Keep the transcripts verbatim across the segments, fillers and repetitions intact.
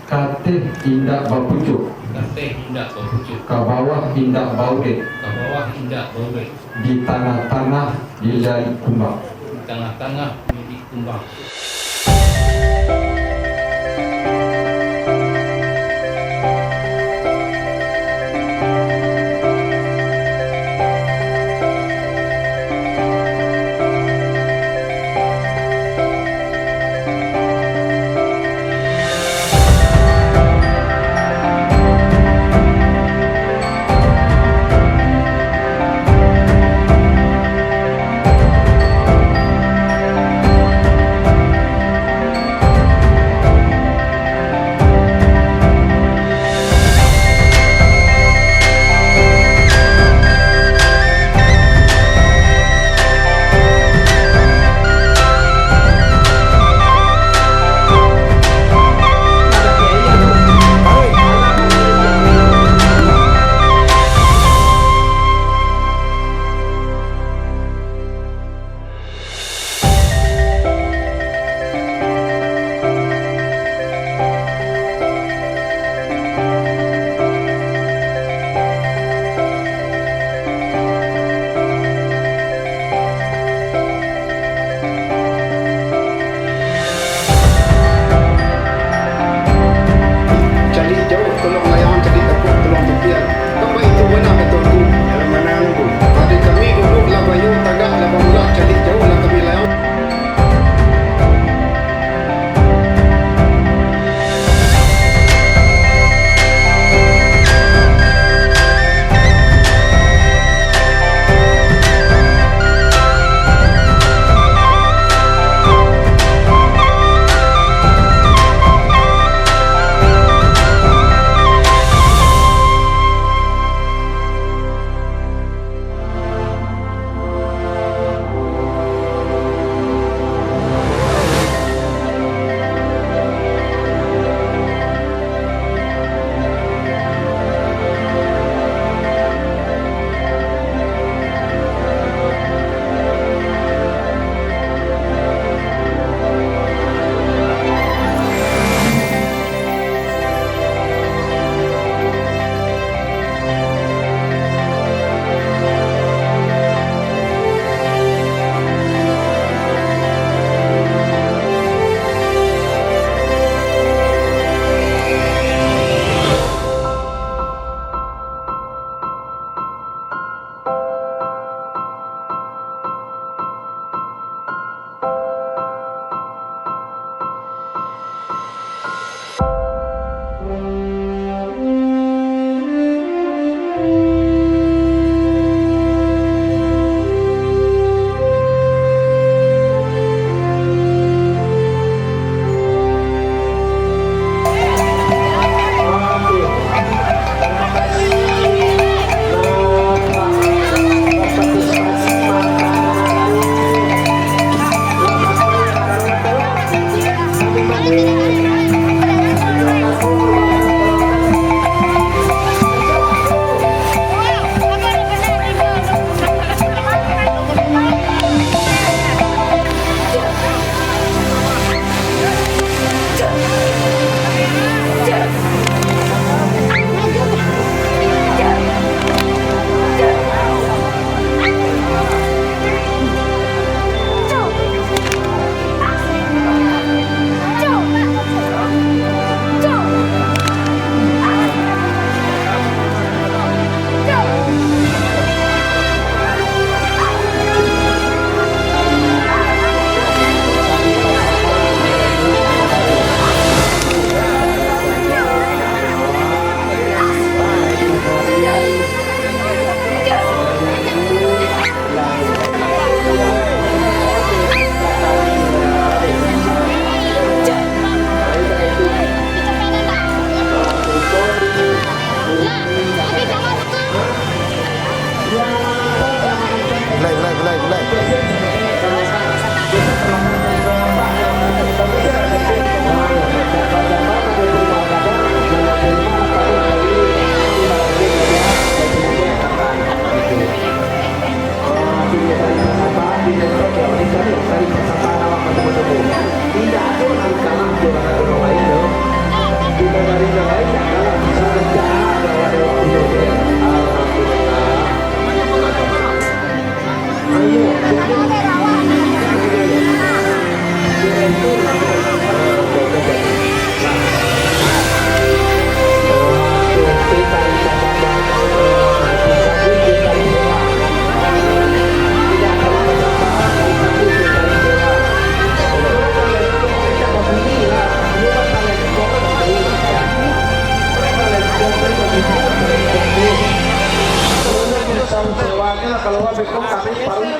Ka ateh indak bapucuak. Ka ateh indak bapucuak. Ka bawah indak baurek. Ka bawah indak baurek. Di tangah-tangah dilalui kumbang. Di tangah-tangah dilalui kumbang. Caliak jauah tolong layang, caliak dakek tolong tupian. Kan baitu bana ka Tuanku. Dalam bana Ngku. Pado kami duduak lah baiyo, tagak lah bamulah, caliak jauah lah kami layang. Sewanya kalau bekam kami paling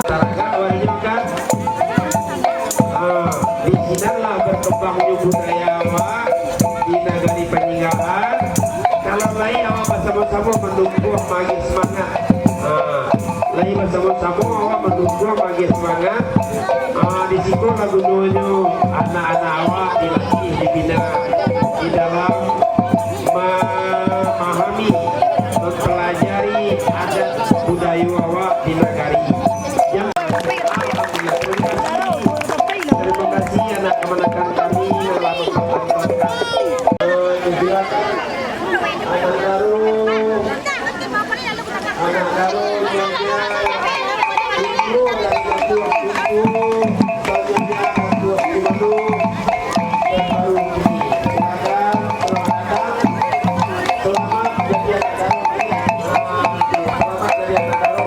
Taragak awalnyo kan. Ah, di sinanlah berkembangnyo budaya awak di nagari Panyinggahan. Kalau lai awak basamo-samo mandukung, maagiah semangat. Ah, lai basamo-samo awak mandukung, maagiah semangat. Ah, di siko lah gunonyo anak-anak awak dilatih, dibina di dalam mamahami, mampalajari adat budayo awak di nagari. Yang, alhamdulillah, terima kasih. Terima kasih anak kamanakan kami yang telah mengorbankan. Eh, silakan. Anak Daro. Anak Daro, Nyonya. Ibu dari Datuak Ibu. Selamat jadi anak Daro. Selamat jadi anak Daro.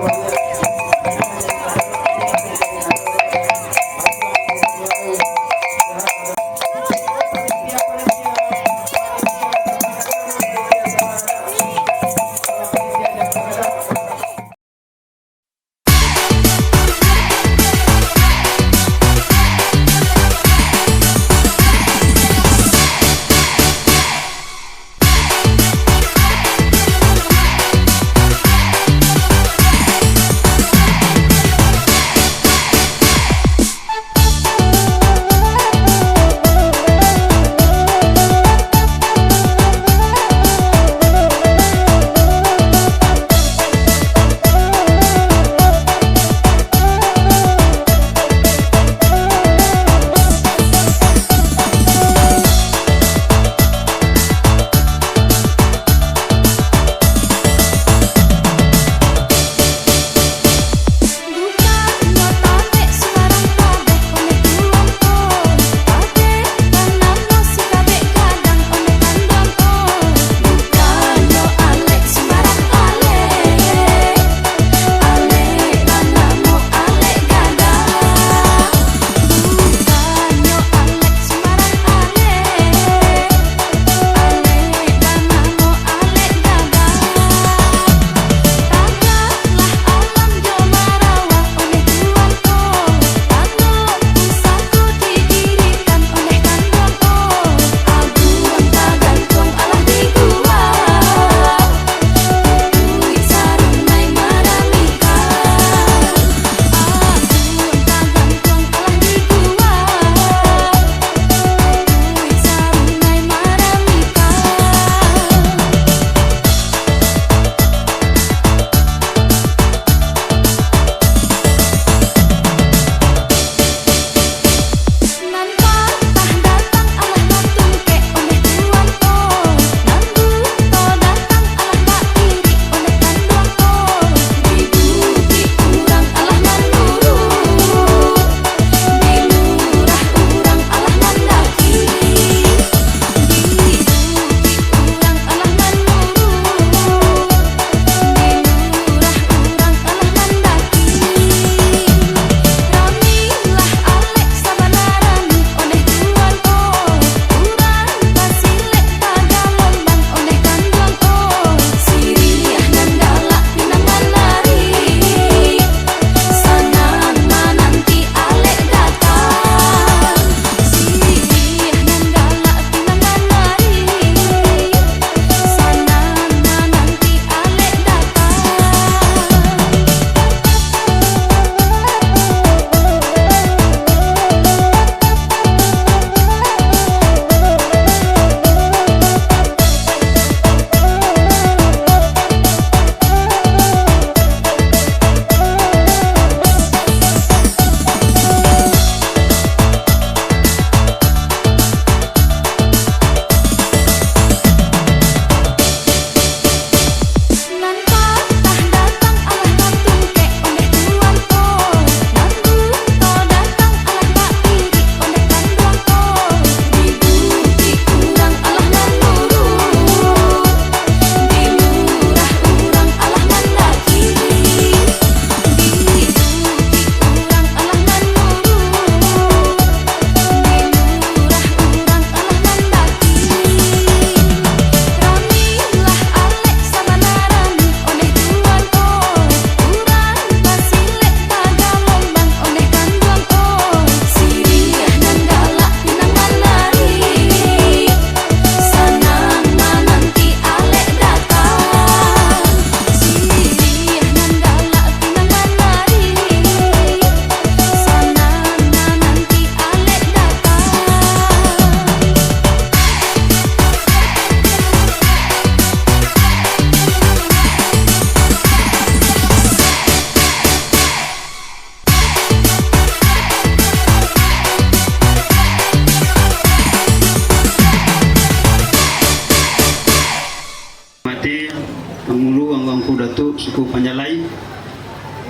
suku Panjalai,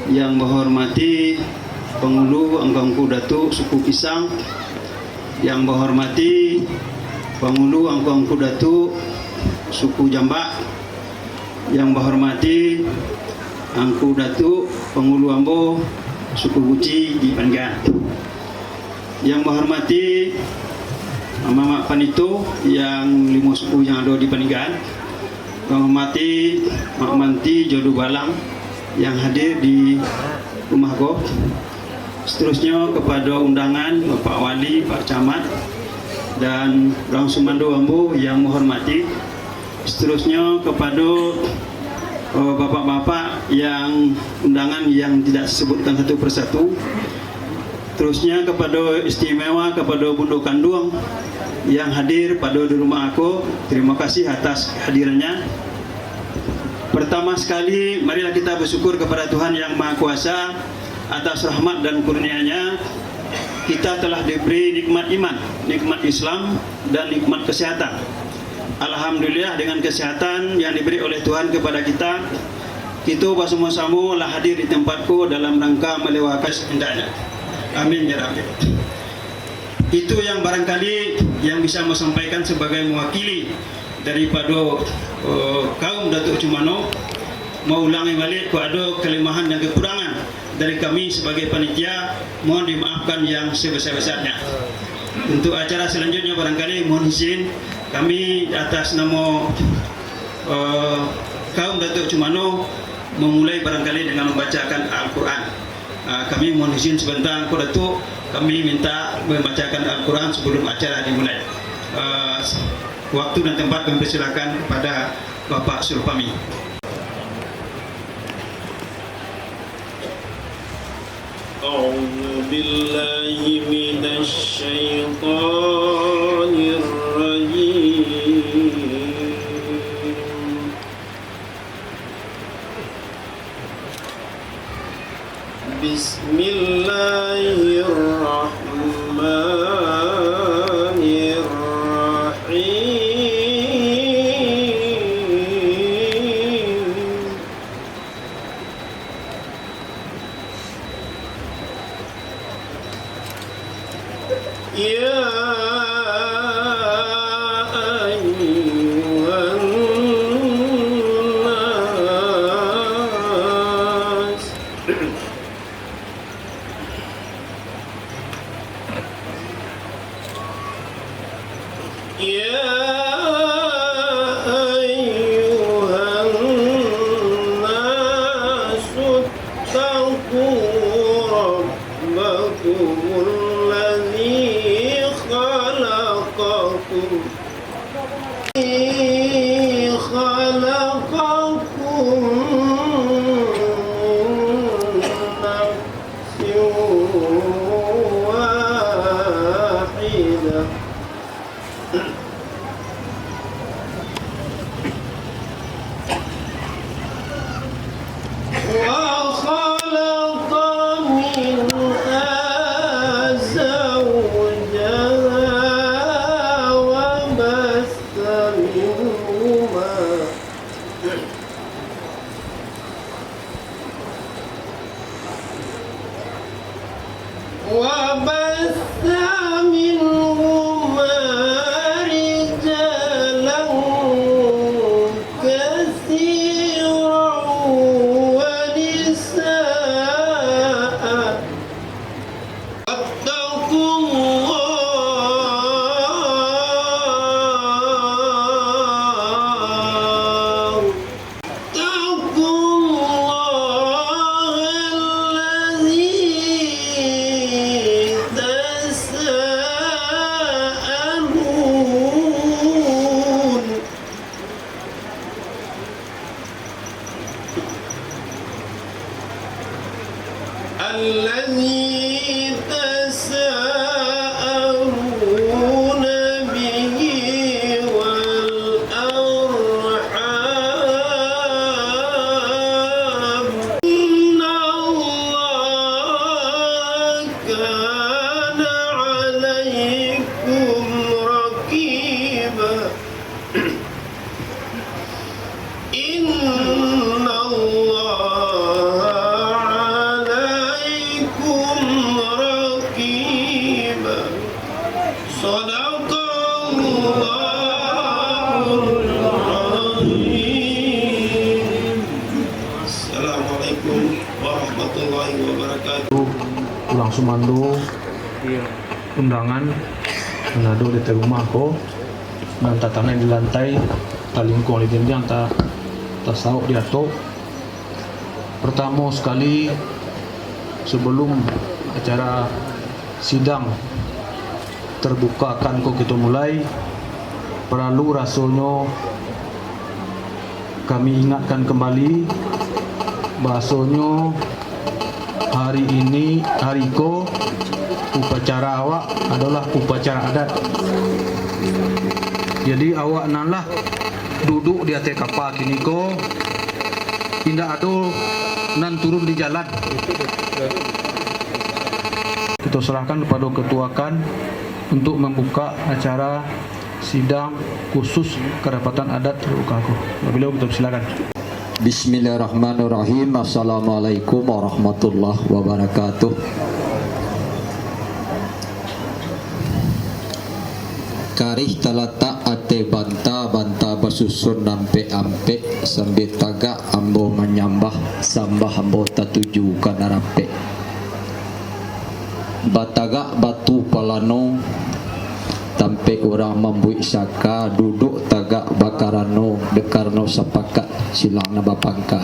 yang bahormati pangulu angku-angku Datuak suku Pisang, yang bahormati pangulu angku-angku Datuak suku Jambak, yang bahormati angku Datuak pangulu ambo suku Guci di Paninggan. Yang bahormati Mamak Panito yang limo suku yang ado di Paninggan, yang hormati Mak Manti Jodu Balang yang hadir di rumah ko. Seterusnyo, kepada undangan Bapak Wali, Pak Camat, dan urang sumando ambo yang menghormati. Seterusnyo, kepada, eh, bapak-bapak yang undangan yang tidak disebutkan satu persatu. Terusnya kepada istimewa kepada Bundo Kanduang yang hadir pada di rumah aku, terima kasih atas hadirannya. Pertama sekali, marilah kita bersyukur kepada Tuhan Yang Maha Kuasa atas rahmat dan kurnia-Nya. Kita telah diberi nikmat iman, nikmat Islam, dan nikmat kesehatan. Alhamdulillah, dengan kesehatan yang diberi oleh Tuhan kepada kita, kita bersama-sama lah hadir di tempat ko dalam rangka melewakan hendaknya. Amin ya Rabbi. Itu yang barangkali yang bisa saya sampaikan sebagai mewakili daripada, eh, kaum Datuak Cumano. Maulangi balik, kok ada kelemahan dan kekurangan dari kami sebagai panitia, mohon dimaafkan yang sebesar-besarnya. Untuk acara selanjutnya, barangkali mohon izin kami atas nama, eh, kaum Datuak Cumano memulai barangkali dengan membacakan Al-Quran. Ah, kami mohon izin sebentar, Angku Datuak, kami minta membacakan Al-Quran sebelum acara dimulai. Ah, waktu dan tempat kami persilakan kepada Bapak Sulfami. أعوذ بالله من الشيطان الرجيم. بسم الله الرحمن الرحيم. يا أيها الناس. يا أيها الناس اتقوا ربكم الذي خلقكم، الذي خلقكم من نفس واحدة. وخلق منها زوجها وبث منهما وبث منهما Assalamualaikum warahmatullahi wabarakatuh. Urang sumando, undangan nan ado di ateh rumah ko, nan tatanai di lantai, talingkuang di dindiang, ta-, tasauk di ateh. Pertamo sakali, sabalum acara sidang tarbukakan ko kito mulai, paralu rasonyo kami ingatkan kambali, bahasonyo hari ini, hari ko, upacara awak adolah upacara adat. Jadi, awak nan lah duduak di ateh kapa kini ko, indak ado nan turun di jalan. Kito sarahkan kapado ketua kan untuk mambuka acara sidang khusus Kadapatan Adat Lukago. Baliau kito persilakan. Bismillahirrahmanirrahim. Assalamualaikum warahmatullahi wabarakatuh. Karih talatak ateh banta, banta basusun ampek-ampek, sambia tagak ambo manyambah, sambah ambo tatuju ka nan rapek. Batagak batu palano, tampek urang mambuek saka, duduak tagak bakarano, dek karano sapakat silang nan bapangka.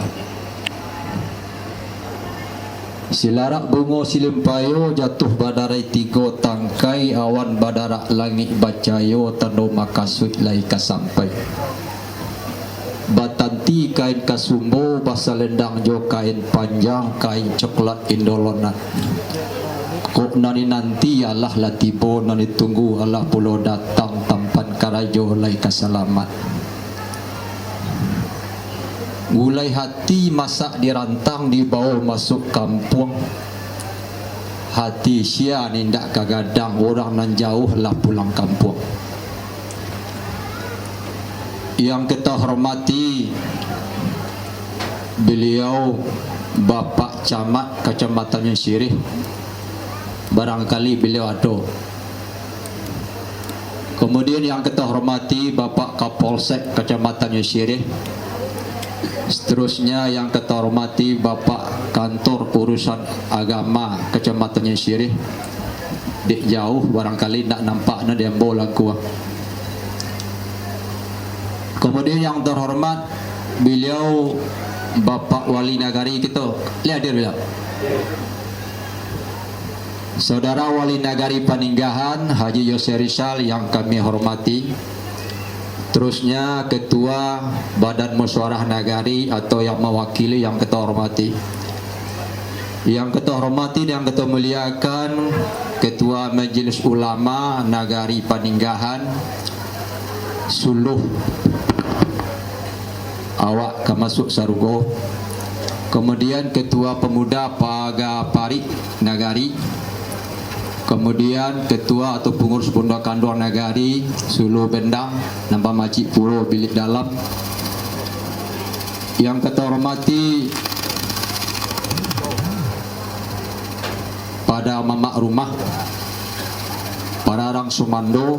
Silarak bungo silimpayo, jatuah badarai tigo tangkai, awan badarak langik bacayo, tando makasuik lai ka sampai. Batanti kain kasumbo, basalendang jo kain panjang, kain coklat indolonan. Kok nan dinanti alah lah tibo, nan ditunggu alah pulo datang, tampan karajo lai ka salamat. Gulai hati masak di rantang, dibawo masuak kampuang. Hati sia nan indak ka gadang, urang nan jauah lah pulang kampuang. Yang kito hormati, baliau Bapak Camat Kacamatan Sirih, barangkali baliau ado. Kemudian yang kito hormati Bapak Kapolsek Kacamatan Sirih. Seterusnya yang kito hormati Bapak Kantor Urusan Agama Kacamatan Sirih. Dek jauah barangkali ndak nampak nan di ambo langkua. Kemudian yang terhormat baliau Bapak Wali Nagari kito. Lai hadir baliau? Saudara Wali Nagari Paninggahan, Haji Yose Rizal yang kami hormati. Terusnya Ketua Badan Musyawarah Nagari atau yang mewakili yang kita hormati. Yang kita hormati dan kita muliakan Ketua Majelis Ulama Nagari Paninggahan, suluah awak ka masuak sarugo. Kemudian Ketua Pemuda Paga Parik Nagari. Kemudian Ketua atau Pengurus Pondok Kanduang Nagari, Sulu Bendang, nan bamacik pulo bilik dalam. Yang kita hormati, pada mamak rumah, para urang sumando,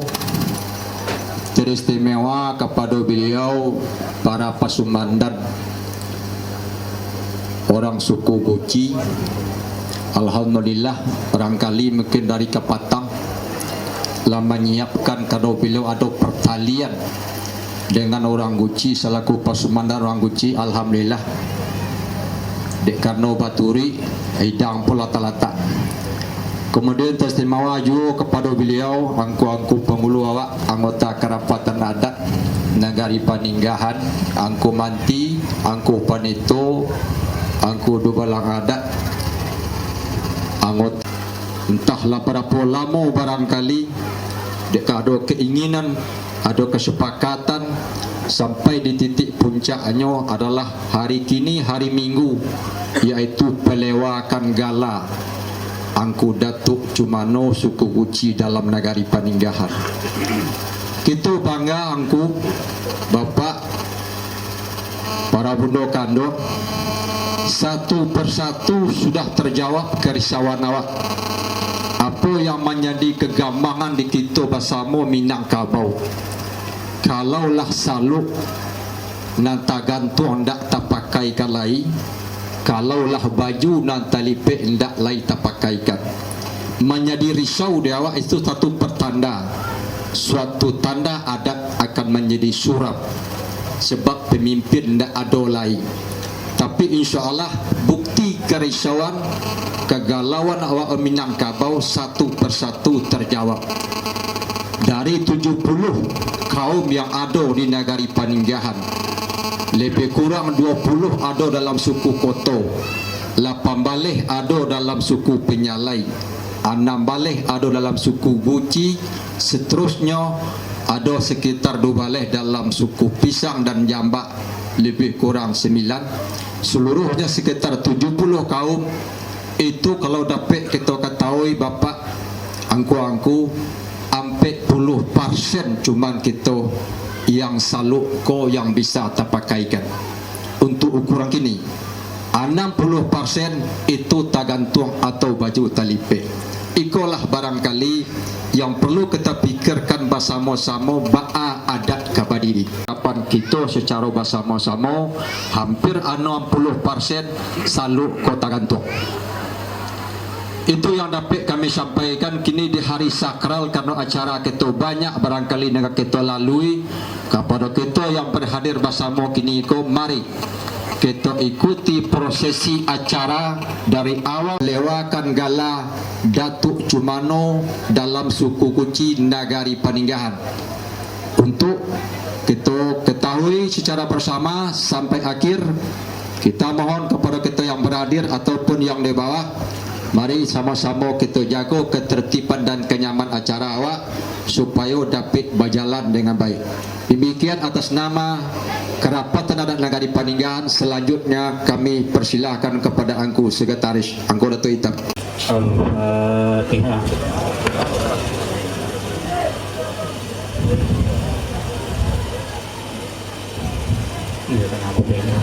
teristimewa kapado baliau, para pasumandan, urang suku Guci. Alhamdulillah, barangkali mungkin dari kapatang lah manyiapkan, kado baliau ado partalian dengan urang Guci, salaku pasumandan urang Guci, alhamdulillah. Dek karano baturuik, hidang pun lah talatak. Kemudian teristimewa juo kapado baliau, angku-angku pangulu awak, anggota Karapatan Adat Nagari Paninggahan, angku manti, angku panito, angku dubalang adat, anggota. Entahlah barapo lamo barangkali, dek ka ado keinginan, ado kasapakatan, sampai di titik puncaknyo adalah hari kini, hari Minggu, yaitu palewakan gala Angku Datuak Cumano suku Guci dalam Nagari Paninggahan. Kito bangga, Angku, Bapak, para bundo kanduang, satu persatu sudah terjawab kerisauan awak. Apo yang manjadi kagambangan di kito basamo Minangkabau. Kalaulah saluak nan tagantuang ndak tapakaikan lai, kalaulah baju nan talipek ndak lai tapakaikan, manjadi risau di awak, itu satu pertanda, suatu tanda adat akan manjadi suram, sebab pamimpin ndak ado lai. Tapi, insya Allah, bukti karisauan, kagalauan awak Minangkabau satu persatu terjawab. Dari tujuh puluh kaum yang ado di Nagari Paninggahan, lebih kurang dua puluh ado dalam suku Koto, lapan baleh ado dalam suku Penyalai, anam baleh ado dalam suku Guci, seterusnyo ado sekitar dua baleh dalam suku Pisang dan Jambak, lebih kurang sembilan, seluruhnyo sekitar tujuh puluh kaum. Itu kalau dapek kito katahui, Bapak, angku-angku, ampek puluh persen cuman kito yang saluak ko yang bisa tapakaikan. Untuk ukuran kini, anam puluh persen itu tagantuang atau baju talipek. Ikolah barangkali yang perlu kita pikirkan basamo-samo, baa adat ka badiri. Kapan kito sacaro basamo-samo, hampir anam puluh persen saluak ko tagantuang. Itu yang dapek kami sampaikan kini di hari sakral, karano acara kito banyak, barangkali nan ka kito lalui. Kapado kito yang berhadir basamo kini ko, mari kito ikuti prosesi acara dari awal, lewakan gala Datuk Cumano dalam suku Guci Nagari Paninggahan. Untuk kito ketahui secara bersama sampai akhir, kita mohon kepada kita yang berhadir ataupun yang di bawah, mari sama-sama kita jaga ketertiban dan kenyamanan acara awak, supayo dapik bajalan dengan baik. Demikian atas nama Kerapatan Adat Nagari Paninggahan, selanjutnya kami persilahkan kepada Angku Sekretaris, Angku Datuk Itam. Al-Fatihah. Iya, kenapa beda?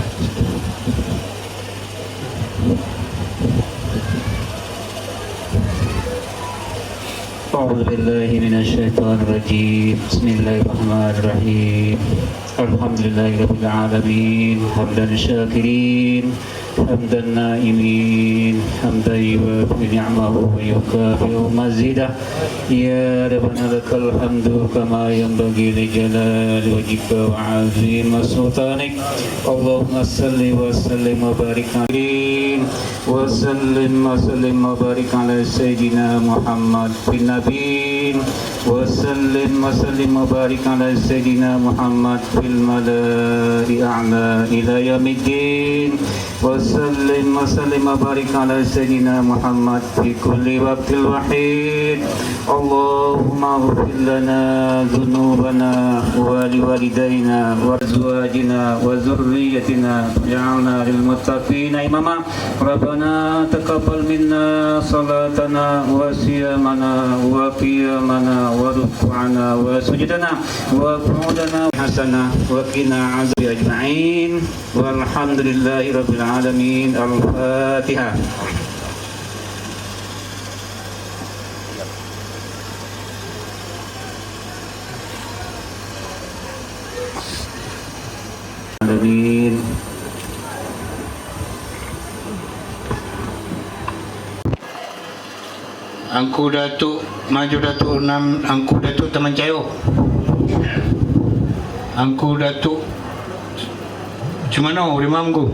أعوذ بالله من الشيطان الرجيم. بسم الله الرحمن الرحيم. الحمد لله رب العالمين. حمدا شاكرين. حمد النائمين، حمدا يوافي نعمه ويكافئ مزيده. يا ربنا لك الحمد كما ينبغي لجلال وجهك وعظيم سلطانك. اللهم صل وسلم وبارك عليه. وسلم وسلم وبارك على سيدنا محمد في النبيين. وسلم وسلم وبارك على سيدنا محمد في الملأ الأعلى إلى يوم الدين. وسلم وسلم وبارك على سيدنا محمد في كل وقت وحين. اللهم اغفر لنا ذنوبنا ولوالدينا وأزواجنا وذريتنا واجعلنا للمتقين إماما. ربنا تقبل منا صلاتنا وصيامنا وقيامنا وركوعنا وسجودنا وقعودنا حسنة وقنا عذاب أجمعين. والحمد لله رب العالمين. الفاتحة. Amin. Angku Datuk, maju Datuk nan, Angku Datuk Taman Cayo. Angku Datuk Cumano, urima Angku.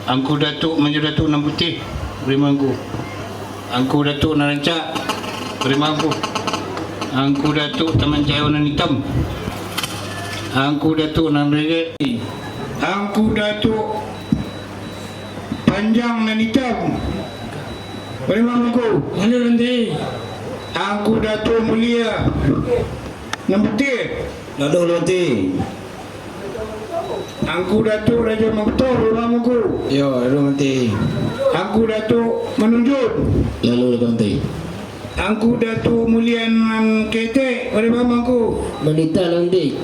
Angku Datuk, maju Datuk nan putiah, urima Angku. Angku Datuk nan rancak, urima Angku. Angku Datuk Taman Cayo nan itam. Angku Datuk nan rejek. Angku Datuk Panjang nan itam, urima Angku. Mano nanti? Angku Datuk Mulia nan putiah. Lalu nanti. Angku Datuk Rajo Makuto, urima Angku. Yo, lalu nanti. Angku Datuk Manunjun. Lalu nanti. Angku Datuk Mulia nan ketek, urima Angku. Mandita nanti.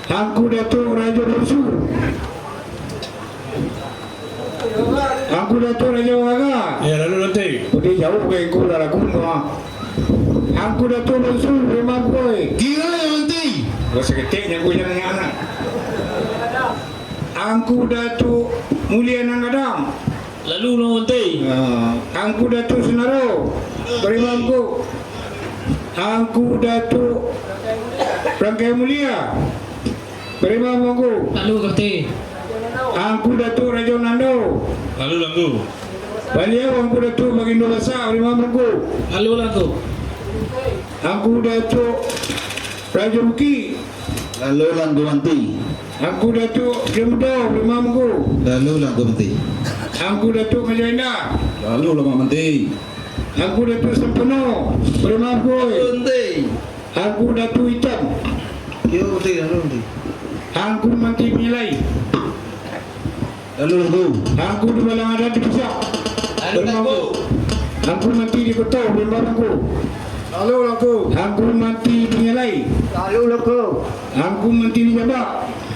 Angku Datuk Rajo Busu. Angku Datuak Rajo Waga. Yo, lalu Lanti. Udah jauah ka angku lah lagu tu, ah. Angku Datuak Mansur, Rimau Boy. Kiro yo, Lanti. Gua saketek nyo, gua jangan nyo anak. Angku Datuak Mulia Nan Gadang. Lalu Lanti. Ah, Angku Datuak Sunaro, Rimau Angku. Angku Datuak Rangkai Mulia. Barimbau mangku. Lalu, Kapten. Angku Datuak Rajo Nando. Lalu, Langku. Baliau Angku Datuak Bagindo Basak, barimbau mangku. Lalu, Langku. Angku Datuak Rajo Bukik. Lalu, Langku Manti. Angku Datuak Rajo Mudo, barimbau mangku. Lalu, Langku Manti. Angku Datuak Majo Indah. Lalu, Langku Manti. Angku Datuak Sampono, barimbau mangku. Manti. Angku Datuak Itam. Yo, Manti, lalu, Manti. Angku Manti Panyalai. Lalu, Angku. Angku Dubalang Adat di Pisak. Lalu, Angku. Angku Manti di Koto, barimbau mangku. Lalu, Angku. Angku Manti Panyalai. Lalu, Angku. Angku Manti di Jabak.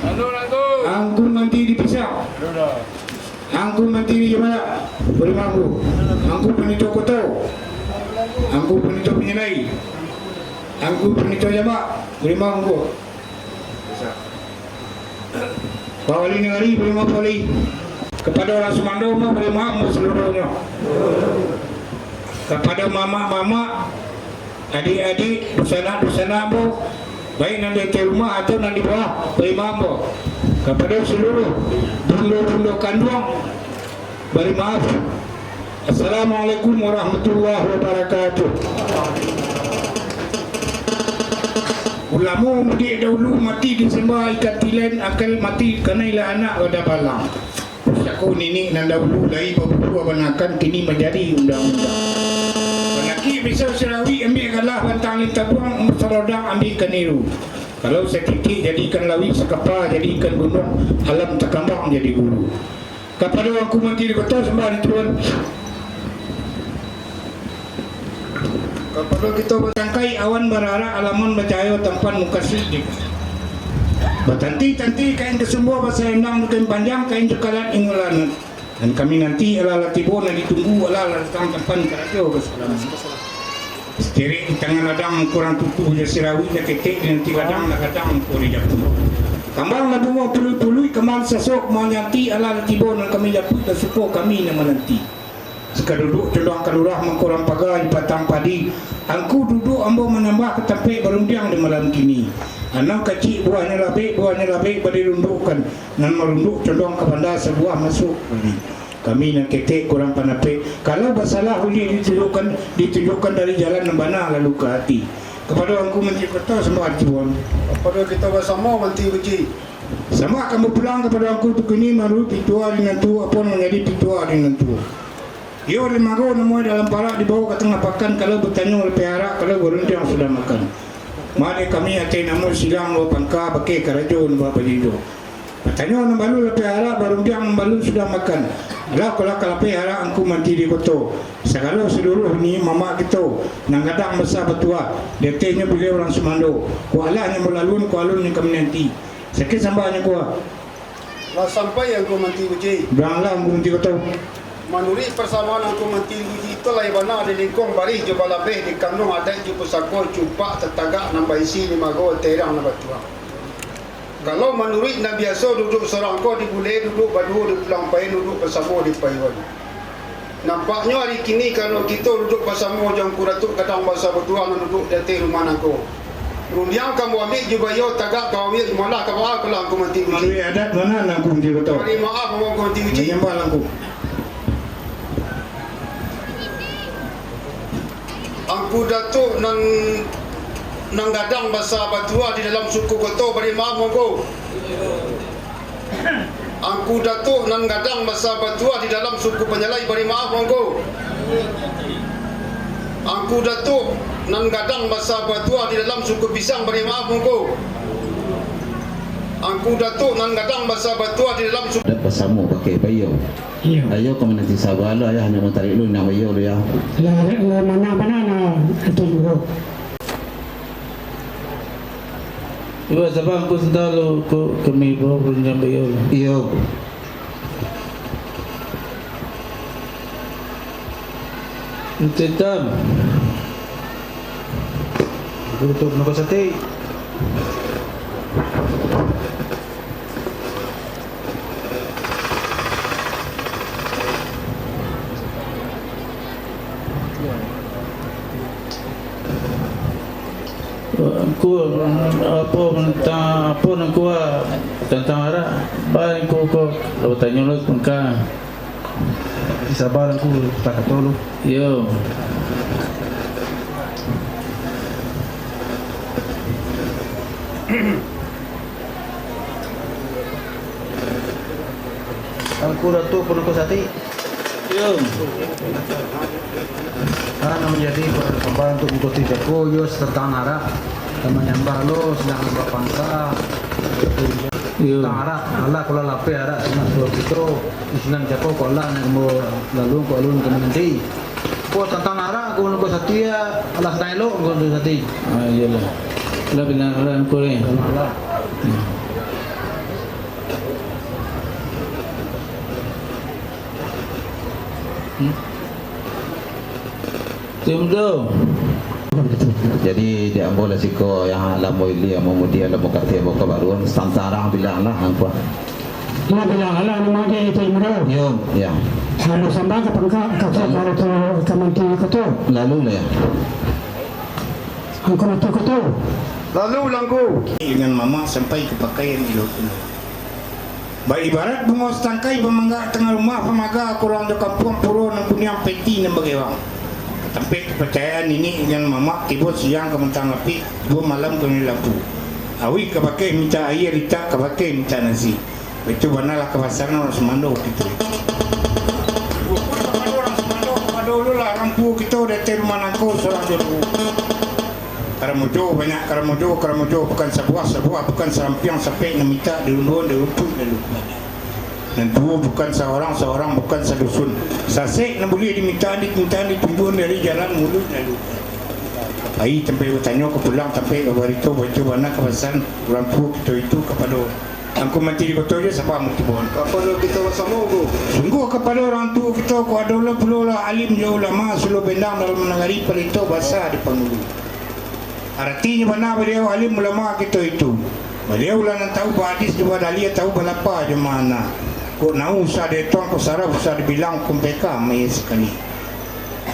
Lalu, Angku. Angku Manti di Pisak. Lalu, dah. Angku Manti di Jabak, barimbau mangku. Angku Panito Koto. Angku Panito Panyalai. Angku Panito Jabak, barimbau mangku. Pak Wali Nagari, barimbau Pak Wali. Kapado urang sumando mah, barimbau mangku saluruhnyo. Kapado mamak-mamak, adik-adik, dunsanak-dunsanak ambo, baik nan di ateh rumah atau nan di bawah, barimbau ambo. Kapado saluruh bundo-bundo kanduang, bari maaf. Assalamualaikum warahmatullahi wabarakatuh. Ulamo mudiak dahulu mati disambah ikan tilen, akal mati kanai lah anak wadah balang. Pusako niniak nan dahulu lai babubua banakan, kini manjadi undang-undang. Balakik pisau sirawik ambiak galah, bantang lintah buang sarodang ambiak kaniru. Kalau satitik jadikan lawik, sakapa jadikan gunuang, alam takambang jadi guru. Kapado Angku Manti di Koto, sambah di Tuan. Kapado kito batangkai awan bararak, alamon bacahayo tampan mukasuik di. Batanti-tanti kain kasumbo, basalendang jo kain panjang, kain jo kalat ingon lanat. Nan kami nanti alah lah tibo, nan ditunggu alah lah datang, tampan karajo basalaman. Satirik di tangah ladang, kurang tutuh jo sirawik, lah ketek di nanti ladang, lah gadang ko di dapua. Kambang lah bungo puluih-puluih, kambang sasok manyanti, alah lah tibo nan kami dapuik, lah suko kami nan mananti. Sakaduduak condong ka lurah, mangkorong paga di patang padi. Angku duduak ambo manambah ka tampek barundiang di malam kini. Anam kacik buahnyo labek, buahnyo labek badirundukkan. Nan marunduk condong ka banda, sabuah masuak bali. Kami nan ketek kurang panapek. Kalau basalah ulih ditunjukkan, ditunjukkan dari jalan nan bana lalu ka ati. Kapado Angku Manti Koto sambah di Tuan. Kapado kito basamo Manti Kuci. Sambah kami pulang kapado Angku tu kini, manuruik pitua di nan tuo, apo nan manjadi pitua di nan tuo. Iyo, di mago namuah dalam parak, dibawo ka tangah pakan, kalau batanyo lapeh arak, kalau barundiang sudah makan. Made kami ateh namo silang duo pangka, bakeh karajo nan bapajijo. Batanyo nan balun lapeh arak, barundiang nan balun sudah makan. Alah ko lah ka lapeh arak Angku Manti di Koto. Sagalo saluruh niniak mamak kito, nan gadang basa batuah, di atehnyo baliau urang sumando. Ko alah nyo balalun, ko alun nyo kami nanti. Sakian sambahnyo ko. Lah sampai Angku Manti Kuci. Bilanglah Angku Manti Koto. Manuruik parsamoan Angku Manti Kuci, itu lai bana di lingkuang barih jo balabeh, di kanduang adaik jo pusako, cupak tatagak nan baisi, di mago terang nan batuah. Kalau manuruik nan biaso, duduak sorang ko di buleh, duduak baduo di pulang pain, duduak basamo di paiwan. Nampaknyo ari kini, karano kito duduak basamo jo Angku Datuak Gadang Basa Batuah nan duduak di ateh rumah nangko. Rundiang ka ambo ambiak jo baiyo, tagak ka ambo ambiak jo malah, ka baa ko lah Angku Manti Kuci. Manuruik adat ma nan Angku Manti Koto? Bari maaf, Angku Manti Kuci. Manyambah lah Angku. Angku Datuak nan, nan gadang basa batuah di dalam suku Koto, bari maaf, Angku. Angku Datuak nan gadang basa batuah di dalam suku Panyalai, bari maaf, Angku. Angku Datuak nan gadang basa batuah di dalam suku Pisang, bari maaf, Angku. Angku Datuak nan gadang basa batuah di dalam suku. Dak basamo pakai baiyo. Iyo. Ayo ka mananti saba lo, ayah, nak matarik lu, nak baiyo lu, ya. Lah, lah, mana, mana, nah, itu dulu. Ibo, saba Angku Sentalo, ko kami bawa rundiang baiyo lah. Iyo. Tutup. Tutup nunggu sati. Angku, apo tantang, apo nan kuwa tantang arak? Ba angku ko, lalu tanyo lo angku. Saba lah angku, takato lo. Yo. Angku Datuak Panungku Sati. Yo. Karano manjadi kambang untuak mangikuti jako, iyo, satantang arak. Ka manyambah lo, sadang bapangka. Iyo. Tantang arak, alah, kalau lapeh arak, sanak suruah kito, isinan jako, ko alah, nak mo lalu, ko alun, ka mananti. Ko tantang arak, ko nunggu sati, alah, sadang elok, ko nunggu sati. Ah, iyolah. Lah, bana, lah, angku, eh. Alah. Hmm. Hmm. Tim tu. Jadi, di ambo lah siko yang lamo ilia, lamo mudia, lamo katia, lamo kabaruan, santara bilang lah, angku. Iyo, bilang lah, namo di Tim tu. Yo, ya. Harus sambah ka pangka, ka, ka, ka manti ko tu. Lalu lah, ya. Angku Datuak ko tu. Lalu lah angku. Dengan mamak sampai ka pakaian ilo pulo. Baibarat bungo satangkai, pamanggak tangah rumah, pamaga kurang jo kampuang, puro nan kuniang, peti nan bagewang. Ka tampek kaparcayaan niniak nan mamak, tibo siang ka mantang api, tibo malam ka nyo lampu. Awik ka bakeh mintak aia, litak ka bakeh mintak nasi. Baitu bana lah kabasaran urang sumando kito. Kapado urang sumando, kapado ulu lah urang tuo kito di ateh rumah nangko surang jo duo. Karamojo, banyak karamojo, karamojo bukan sabuah, sabuah bukan sarampiang, sapek nan mintak dirunduan, diruntuik lalu. Nan tuo bukan saurang, saurang bukan sadusun. Sasek nan buliah dimintaan, dimintaan ditunjuan dari jalan muluik lalu. Pai tampek batanyo, ka pulang tampek babarito, baitu bana kabasaran urang tuo kito itu kapado Angku Manti di Koto jo sambah mutiboan. Kapado kito basamo, Angku. Sungguah kapado urang tuo kito ko ado lo pulo lah alim jo ulama, suluah bendang dalam nagari, palito basa di pangulu. Aratinyo bana baliau alim ulama kito itu. Baliau lah nan tahu bahadis jo badaliah, tahu balapa jo ma'ana. Kok nahu usah dietong, kok saraf usah dibilang, kumpeka mayeh sakali.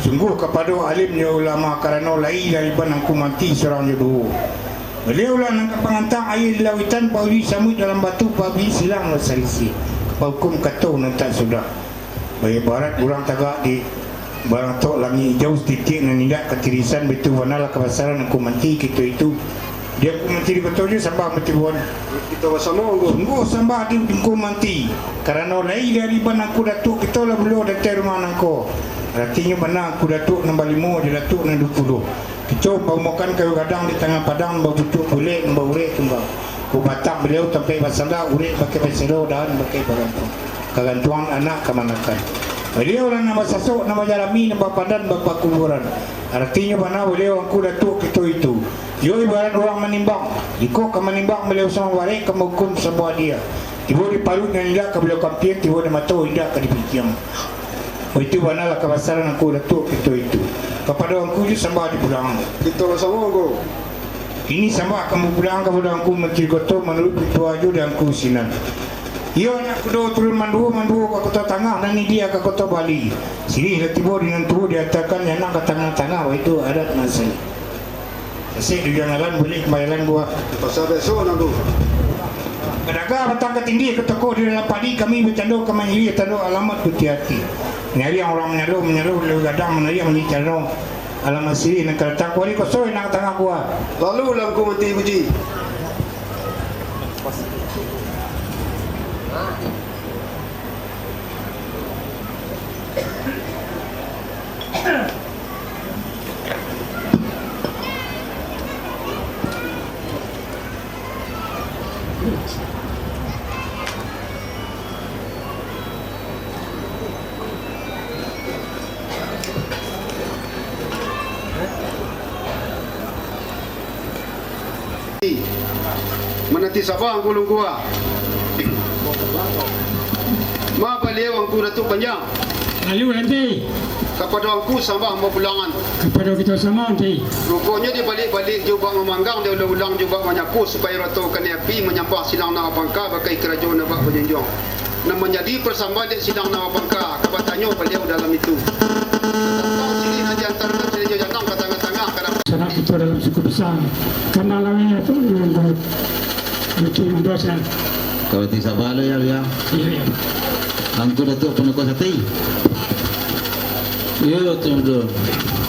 Sungguah kapado alim jo ulama, karano lai dari ban Angku Manti surang jo duo. Baliau lah nan ka pangantang aia di lauitan, pauji samuik dalam batu, pauji silang lah salisih, ka paukum kato nan tak sudah. Baibarat urang tagak di barantok langik ijau, satitiak nan indak katirisan, baitu bana lah kabasaran Angku Manti kito itu. Di Angku Manti di Koto jo sambah mutiboan. Kito basamo, Angku. Sungguah sambah di Angku Manti, karano lai dari ban Angku Datuak kito lah buluah di ateh rumah nangko. Aratinyo bana Angku Datuak nan balimo jo Datuak nan duo puluah. Kito paumakan kayu gadang di tangah padang, babutuak bulek, nan baurek tumbang. Kok batang baliau tampek basanda, urek bakeh basero, dahan bakeh bagantuang. Kagantuangan anak kamanakan. Baliau lah nan basasok, nan bajarami, nan bapadan, bapakuburan. Aratinyo bana baliau Angku Datuak kito itu. Iyo ibarat urang manimbang. Jikok ka manimbang, baliau samo barek, ka maukum samo adiah. Tibo di paruik nan indak ka baliau kampiang, tibo di mato indak ka dipitiang. Baitu bana lah kabasaran Angku Datuak kito itu. Kapado Angku jo sambah dipulang. Kito basamo, Angku. Kini sambah ka bapulang kapado Angku Manti Koto manuruik pituah jo di Angku sinan. Iyo, anak kudo turun manduo, manduo ka Koto Tangah, nan ilia ka Koto Bali. Siriah lah tibo di nan tuo, diantakan nyo nan ka tangah-tangah, baitu adat nan asli. Tasik di ujuang jalan, buliah ka bajalan buah. Pasa besok nan tu. Badagang batang katindih, ka toko di dalam padi, kami bacando ka manyiriah, tando alamat putiah ati. Manyariang urang manyalo, manyalo lewat gadang, manariang manyicano. Alamat siriah nan ka datang, kuari kosoi nan ka tangah buah. Lalu lah Angku Manti Puji. Mananti saba Angku Lungkua. Ma baliau Angku Datuak Panjang. Lalu nanti. Kapado angku sambah mapulangan. Kapado kito samo, Angku. Ruponyo dibaliak-baliak jo bak mamanggang, diulang-ulang jo bak manyapo, supayo rato kanai api, manyambah silang nan bapangka, bakai karajo nan bak bajunjuang. Nan manjadi pasambahan dek silang nan bapangka, ka batanyo baliau dalam itu. Tantang sirih nan diantarkan sirih jo janang ka tangah-tangah, ka dapat. Sanak kito dalam suku basa. Kambang laweh tu, Lucu mudo, San. Kalau ti sabar lo, ya, ya. Iya, iya. Angku Datuak Panoko Sati. Iyo, Tuan Mudo.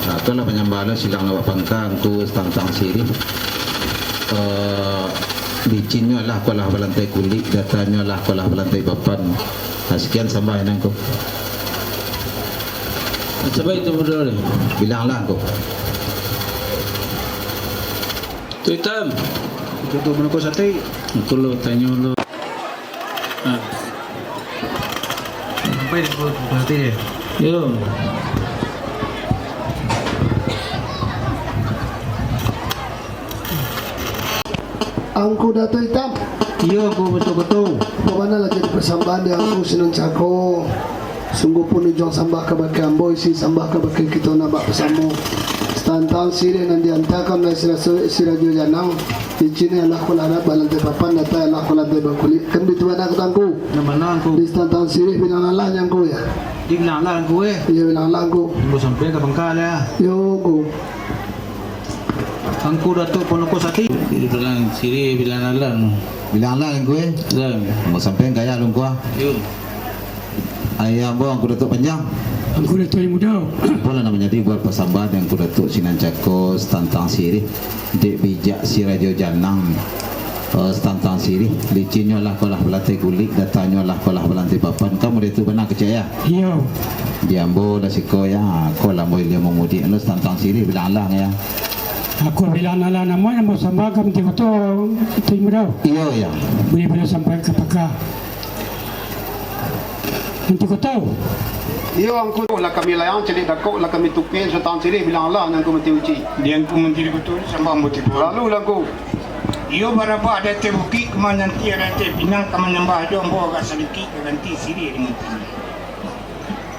Nah, tu lah panyambah lo, silang nan bapangka, angku tantang sirih. Eh, licinnyo lah ko lah balantai kulik, datannyo lah ko lah balantai papan. Nah, sakian sambah nan ko. Sabar, Tuan Mudo. Bilang lah ko. Tu itam. Itu tu Panoko Sati. Itu lo tanyo lo. Ah. Sampai di Panoko Sati dia. Yo. Angku Datuak Itam. Iyo, Angku Batua-Batua. Baa bana lah jadi pasambahan di Angku sinan cako. Sungguahpun ujuang sambah kabake ambo, isi sambah kabake kito nan bak basamo. Satantang sirih nan diantakan dari siraso-, sirajo janang, licinnyo alah ko lah balantai papan, datannyo alah ko lah balantai bakulik. Kan bitu bana, Angku. Nan bana, Angku. Di satantang sirih bilang alah nyo, Angku, ya. Di bilang alah, Angku, eh. Iyo, bilang alah, Angku. Ambo sampai ka pangka lah. Yo, Angku. Angku Datuak Panoko Sati. Di bilang sirih, bilang alah. Bilang alah, Angku, eh. Alah. Ambo sampai ka ayah lu, Angku, ah. Yo. Ayah ambo Angku Datuak Panjang. Angku Datuak Mudo. Apolah nan manjadi buah pasambahan Angku Datuak sinan cako satantang sirih. Dek bijak sirajo janang, eh, satantang sirih, licinnyo lah ko lah balantai kulik, datannyo lah ko lah balantai papan. Kan model tu bana kecek, ya? Iyo. Di ambo lah siko, ya, ko lah ambo ilia mamudiak lo satantang sirih bilang alah, ya. Angku bilang alah namo nan basambah ka Manti Koto, Tuan Mudo. Iyo, ya. Buliah-buliah sampai ka pangka. Manti Koto. Iyo, Angku, lah kami layang, caliak dakok, lah kami tupian, satantang sirih bilang alah, Angku Manti Uci. Di Angku Manti Koto, sambah ambo tibo. Lalu, Angku. Iyo, barabah di ateh bukik, ka mananti di ateh pinang, ka manyambah jo ambo agak sadikik, ka ganti sirih di manti.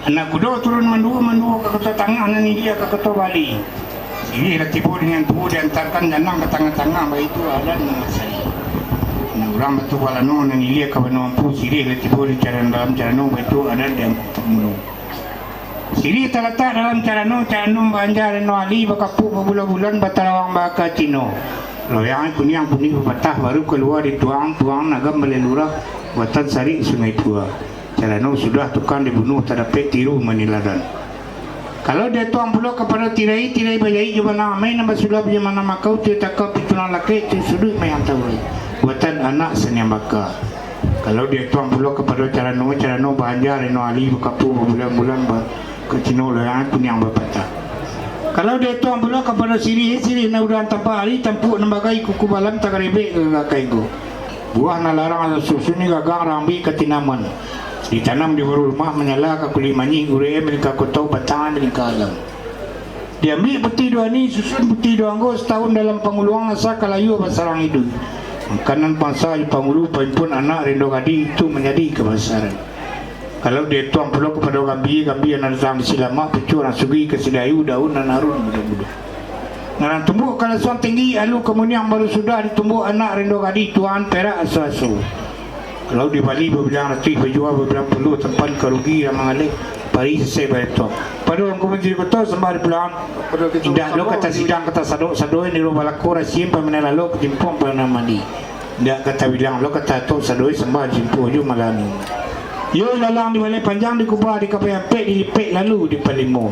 Anak kudo turun manduo-manduo ka Koto Tangah, nan ilia ka Koto Bali. Sirih lah tibo dengan tuo diantakan janang ka tangah-tangah, baitu adat nan asali. Anak urang Batu Balano nan ilia ka Banua Ampu, sirih lah tibo di caran-, dalam carano, baitu adat di Ampu Pamulo. Sirih talatak dalam carano, carano baanja reno ali, bakapuak babulan-bulan, batarawang baaka Cino. Loyang kuniang kunik bapatah, baru kalua dituang, tuang agam baleh lurah, buatan sarik Sungai Tua. Carano sudah tukang dibunuah, tadapek tiru maniladan. Kalau diatuang pulo kapado tirai, tirai bajaik jo banang amai, nan basulap jo banang makau, tiyo takak pitulang lakek, tiyo suduik mayang taurai. Buatan anak saniang baka. Kalau diatuang pulo kapado carano, carano baanja reno ali, bakapuak babulan-bulan, ba-, ka Cino loyang kuniang bapatah. Kalau diatuang pulo kapado sirih, sirih nan udah tampak ari, tampuak nan bagai kuku balam, tagarebek gagak kainggo. Buah nan larang asusun ni gagang rambik ka tinaman. Ditanam di baru rumah, manyala ka kulik manyih, urek maningka koto, batang maningka alam. Diambiak putih duo ani, susun putih duo anggo, satahun dalam panguluang, asa ka layua basarang iduik. Makanan pansa di pangulu, paimpun anak rendo gadih, itu manjadi kabasaran. Kalau diatuang pulo kapado gambia, gambia nan datang di silamak, pucuak nan sugi ka sidayu, daun nan arun budo-budo. Nan tumbuak ka lasuang tinggi, alu kamuniang baru sudah ditumbuak anak rendo gadih, tuan perak aso-aso. Kalau dibali babilang ratuih, bajua babilang puluah, tampan ka rugi nan mangaleh, pari sasek batuang. Pado Angku Manti Koto sambah dipulang. Indak lo kata sidang, kata sadok, sadoi niro balako, rasiem paminai lalok, katimpang paminai mandi. Indak kata bilang lo kata tok, sadoi sambah jimpuah jo malanu. Yo lalang di balai panjang, dikubah di kabai ampek, dilipek lalu dipalimo.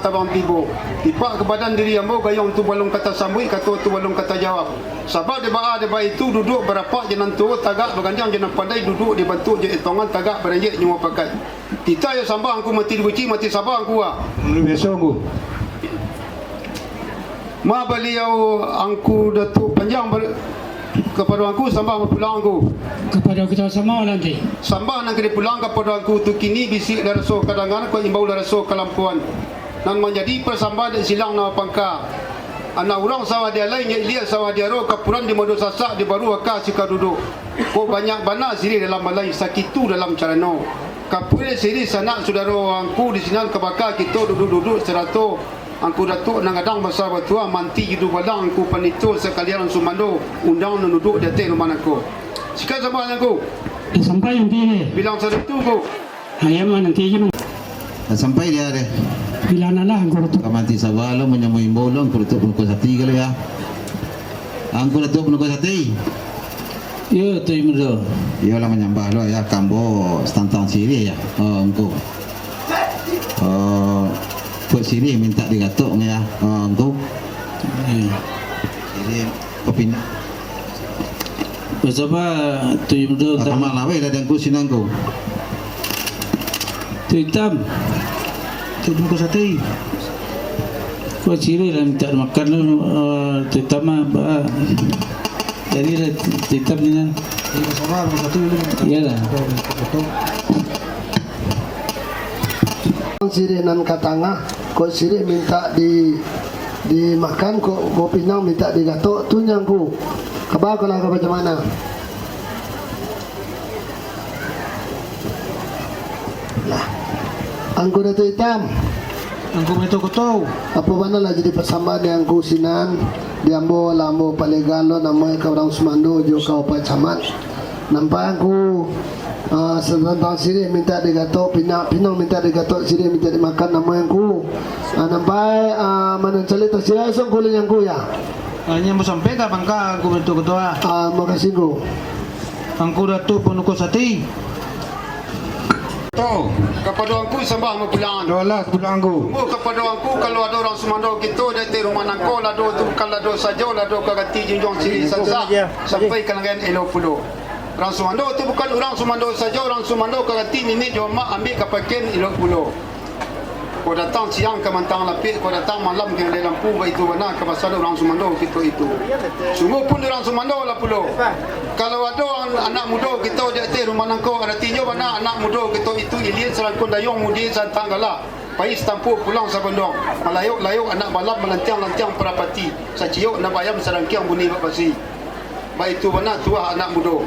Tabang tibo, tipak ka badan diri ambo, gayuang tu balun ka tasambuik, kato tu balun ka tajawab. Sabab dek baa dek baitu, duduak barapak jo nan tuo, tagak bagandiang jo nan pandai, duduak dibantuak jo etongan, tagak baranjek jo mupakat. Titah yo sambah Angku Manti Guci, mati sambah Angku, ah. Mulu biaso, Angku. Ma baliau Angku Datuak Panjang bar-, kapado Angku sambah bapulang, Angku. Kapado kito samo nanti. Sambah nan ka dipulang kapado Angku tu kini, bisiak lah raso ka danga, kok imbau lah raso ka lampuan. Nan manjadi pasambahan dek silang nan bapangka. Anak urang sawah di alai, nyo ilia sawah di aro, kapuran di mado sasak, di baru aka sika duduk. Kok banyak bana sirih dalam balai, sakitu dalam carano. Kapuih siriah sanak sudaro angku di sinan ka baka kito duduak-duduak sarato angku Datuak nan gadang basa batuah manti juru balang angku panito sakalian sumando undang nan duduak di ateh rumah nangko. Sikan sambah angku. Eh, sampai nanti deh. Bilang saritu angku. Ayam mah nanti aja, Bang. Dah sampai dia deh. Bilang alah angku Datuak. Ka manti sabar lo, manyambah imbau lo, angku Datuak Panuko Sati kali ya. Angku Datuak Panuko Sati. Iyo, Tuan Mudo. Iyo lah manyambah lo ya, kambo satantang siriah ya. Oh, angku. Oh, buek siriah mintak digatok ya. Oh, angku. Iyo. Siriah papinang. Basapa, Tuan Mudo. Kamah laweh lah dangku sinangku. Tu itam. Tu bungkus sate. Kau ciri lah mintak makan lu, eh, tu itam mah, ba-, jadi lah tu itam ni nah. Iyalah. Siriah nan ka tangah, kok siriah mintak di, dimakan, kok bopinang mintak digatok, tu nyangku. Kaba kalau ka macam mana? Lah. Angku Datuak Itam. Angku Datuak Koto. Apo bana lah jadi pasambahan di angku sinan, di ambo lah ambo palegan lo namo ka urang sumando jo ka upai camat. Nampak angku, ah, satantang siriah mintak digatok, pinang, pinang mintak digatok, siriah mintak dimakan namo angku. Ah, nampak, ah, manancali tasirah songko lo angku ya. Ah, nyo ambo sampaikan bangka angku Datuak Koto ah. Ah, makasih angku. Angku Datuak Panuko Sati. To, kapado angku sambah mapulang. Doalah pulang angku. Angku kapado angku, kalau ado urang sumando kito di ateh rumah nangko, lado tu bukan lado sajo, lado ka ganti junjuang siriah sansak, sampai ka langik elok pulo. Urang sumando tu bukan urang sumando sajo, urang sumando ka ganti niniak jo amak, ambiak ka pakian elok pulo. Kok datang siang ka mantang lapik, kok datang malam ka nilai lampu, baitu bana ka basado urang sumando kito itu. Sungguahpun urang sumando lah pulo. Kalau ado an-, anak mudo kito di ateh rumah nangko, aratinyo bana anak mudo kito itu ilian sarangkun dayuang, mudiak sarantang gala, pai satampuak pulang sagonduang, malayok-layok anak balam, malantiang-lantiang parapati, saciok nak bayam, sarangkiang bunyi bak basi. Baitu bana tuah anak mudo.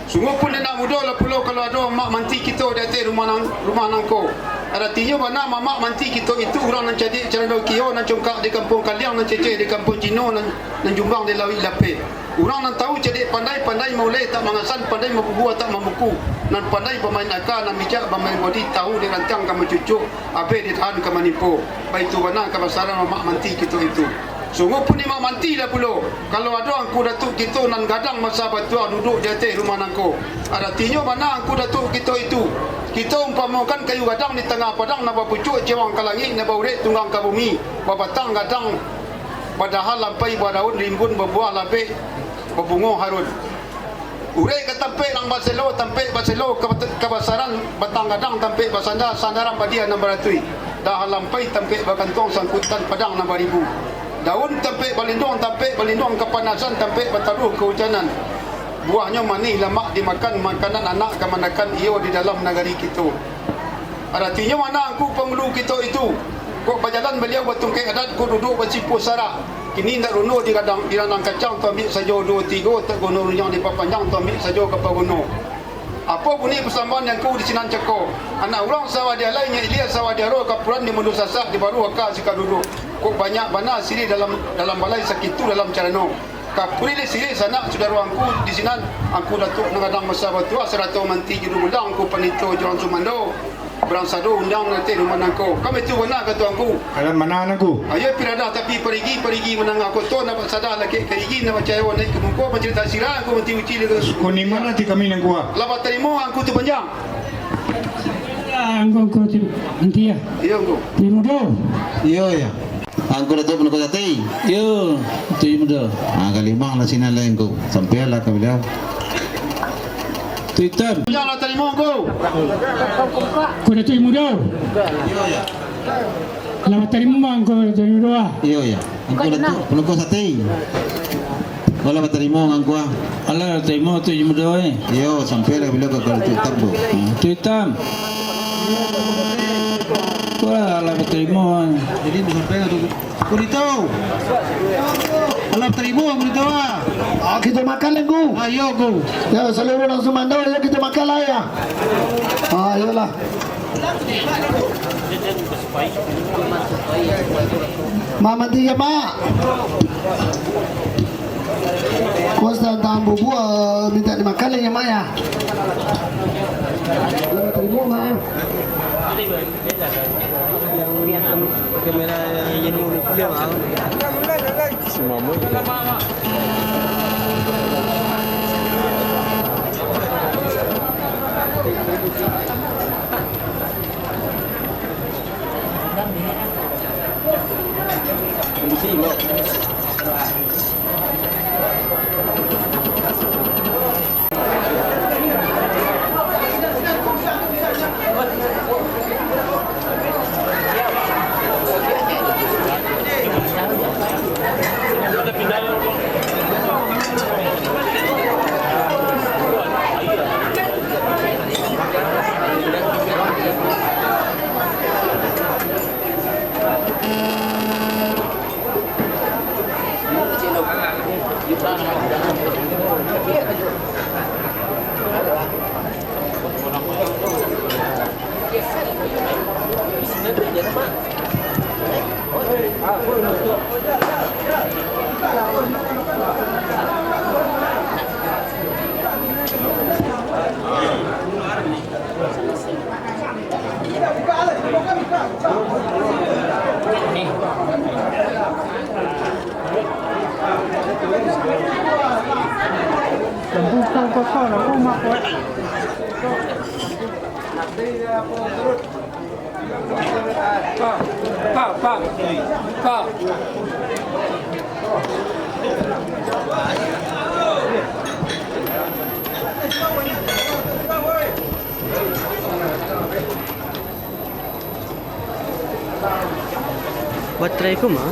Sungguahpun anak mudo lah pulo kalau ado amak manti kito di ateh rumah nan-, rumah nangko. Aratinyo bana mamak manti kito itu urang nan cadiak carando kio, nan congkak di kampuang Kaliang, nan ceceh di kampuang Cino, nan, nan jumbang di lauik lapeh. Urang nan tahu cadiak pandai, pandai mauleh tak mangasan, pandai mabubua tak mambuku, nan pandai bamain aka, nan bijak bamain bodi, tahu di rantiang ka mancucuk, abeh di tahan ka manimpo. Baitu bana kabasaran mamak manti kito itu. Sungguahpun amak manti lah pulo, kalau ado angku Datuak kito nan gadang basa batuah duduak di ateh rumah nangko. Aratinyo bana angku Datuak kito itu. Kito umpamokan kayu gadang di tangah padang, nan bapucuak cewang ka langik, nan baurek tunggang ka bumi, babatang gadang, badahan lampai, badaun rimbun, babuah labek, babungo harun. Urek ka tampek nan baselo, tampek baselo ka bat-, kabasaran batang gadang, tampek basanda, sandaran badia nan baratuih, dahan lampai tampek bagantuang, sangkutan padang nan baribu. Daun tampek balinduang, tampek balinduang kapanasan, tampek bataruah kaujanan. Buahnyo manih lamak dimakan, makanan anak kamanakan iyo di dalam nagari kito. Aratinyo bana angku pangulu kito itu? Kok bajalan baliau batungkek adat, kok duduak basipuah sarak. Kini indak runo di radang, di randang kacang, tu ambiak sajo duo tigo, tak guno runyang dipapanjang, tu ambiak sajo ka paguno. Apo bunyi pasambahan di angku di sinan cako? Anak urang sawah di alai, nyo ilia sawah di aro, kapuran di mundo sasak, di baruah aka sikaduduak. Kok banyak bana siriah dalam, dalam balai, sakitu dalam carano. Kapuih siriah sanak sudaro angku di sinan, angku Datuak nan gadang basa batuah, sarato manti juru bulang, angku panito jo urang sumando, barang sado undang nan ateh rumah nangko. Kami tu bana kato angku. Alam bana angku. Ayo piradah tapi parigi, parigi manangah koto, nak basadah lakek ka gigi, nak bacayo naiak ka muko, bacarito sirah angku manti uci lego. Koni mano ti kami nangku ah? Lah batarimo angku tu panjang. Angku, angku ti nanti ya. Iyo angku. Ti mudo. Iyo ya. Angku Datuak Panuko Sati. Yo, tu mudo. Ah, kalimang lah sinan lah angku. Sampailah ka baliau. Tu itam. Yo lah tarimo angku. Angku Datuak mudo. Lah tarimo angku Datuak mudo ah. Iyo ya. Angku Datuak Panuko Sati. Alah batarimo angku ah. Alah tarimo tu mudo eh. Iyo, sampailah baliau ka Datuak Itam tu. Tu itam. Wah, alah batarimo. Jadi disampaikan tu. Kunito. Alah tarimo, Angku Datuk, ah. Ah, kito makan, Angku. Ah, iyo, Angku. Yo, saluruah urang sumando, yo, kito makan lah, yo. Ah, iyolah. Mak, manti yo, Mak. Kuasa tantang bubua, mintak dimakan lai, Mak, yo. Yo, tarimo, Mak. Kamera yang mau pulang, ah. Semua mau. Baterai ku mah?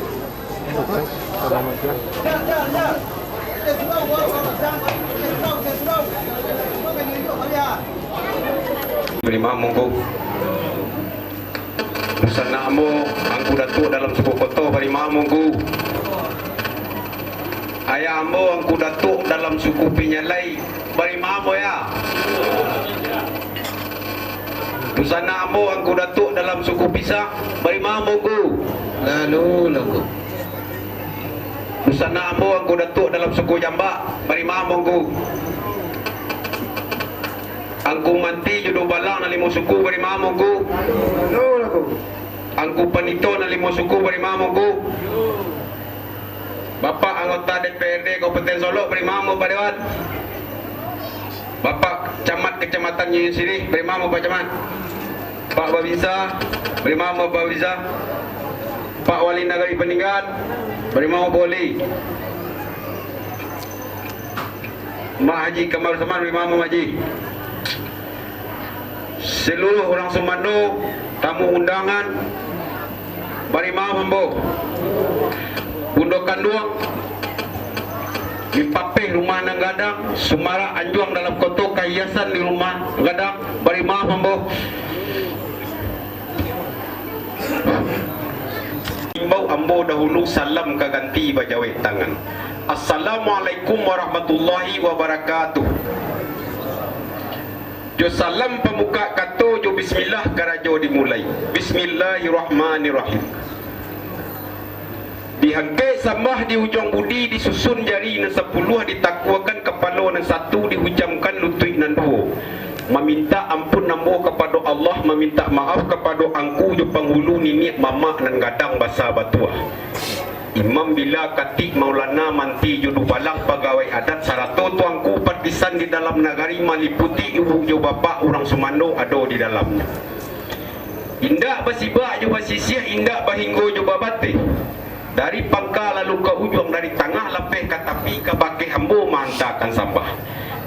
Bari mah monggo. Dunsanak ambo, Angku Datuak dalam suku Koto, bari mah monggo. Ayah ambo, Angku Datuak dalam suku Pinyalai, bari mah ambo, ya. Dunsanak ambo, Angku Datuak dalam suku Pisang, bari mah ambo, Angku. Lalu, lalu. Dunsanak ambo, Angku Datuak dalam suku Jambak, bari mah ambo, Angku. Angku Manti jo Dubalang nan limo suku, bari mah ambo, Angku. Lalu, lalu. Angku Panito nan limo suku, bari mah ambo, Angku. Bapak anggota D P R D Kabupaten Solok, bari mah ambo, Pak Dewan. Bapak Camat Kecamatan Nyinyir Sirih, bari mah ambo, Pak Camat. Pak Babinsa, bari mah ambo, Pak Babinsa. Pak Wali Nagari Paninggan, bari mah ambo, Pak Wali. Mak Haji Kamarul Samad, bari mah ambo, Mak Haji. Saluruah urang sumando, tamu undangan, bari mah ambo. Bundo kanduang, mipapeh rumah nan gadang, sumarak anjuang dalam koto, kahiasan di rumah gadang, bari mah ambo. Imbau ambo dahulu, salam ka ganti bajawek tangan. Assalamualaikum warahmatullahi wabarakatuh. Jo salam pambuka kato, jo bismillah karajo dimulai. Bismillahirrahmanirrahim. Dihangkek sambah di ujuang budi, disusun jari nan sapuluah, ditakuakan kapalo nan satu, dihujamkan lutuik nan duo. Mamintak ampun ambo kapado Allah, mamintak maaf kapado angku jo panghulu, niniak mamak nan gadang basa batuah. Imam bila katik, maulana manti jo dubalang, pagawai adat sarato tuangku partisan di dalam nagari, maliputi ibu jo bapak urang sumando ado di dalamnyo. Indak basibak jo basisiah, indak bahinggo jo babateh. Dari pangka lalu ka ujuang, dari tangah lapeh ka tapi, kabakeh ambo maantakan sambah.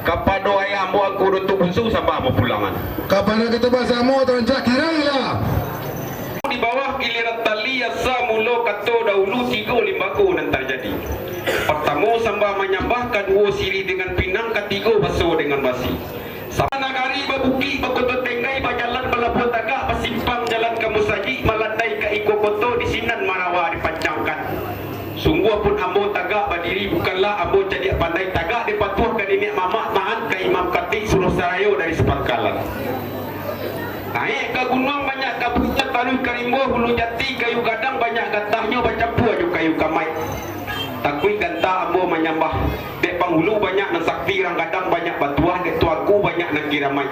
Kapado ayah ambo Angku Datuak Bunsu, sambah bapulangan. Kapado kito basamo, tarancak kirang lah. Di bawah giliran tali, asa mulo kato dahulu, tigo limbago nan tarjadi. Partamo sambah manyambah, kaduo sirih dengan pinang, katigo baso dengan basi. Sa-, nagari babukik, bakoto tenggai, bajalan balabuah tagak, basimpang jalan ka musajik, malandai ka iko koto, di sinan marawa dipancangkan. Sungguah pun ambo tagak badi-, Niniak mamak taan ka Imam Katik, suruah sarayo dari Sapangkalan. Naik ka gunuang banyak kabuiknyo, taruih ka rimbo hulu jati, kayu gadang banyak gatahnyo, bacampua jo kayu kamaik. Takuik ganta ambo manyambah, dek panghulu banyak nan sakti, rang gadang banyak batuah, dek tuanku banyak nan kiramaik.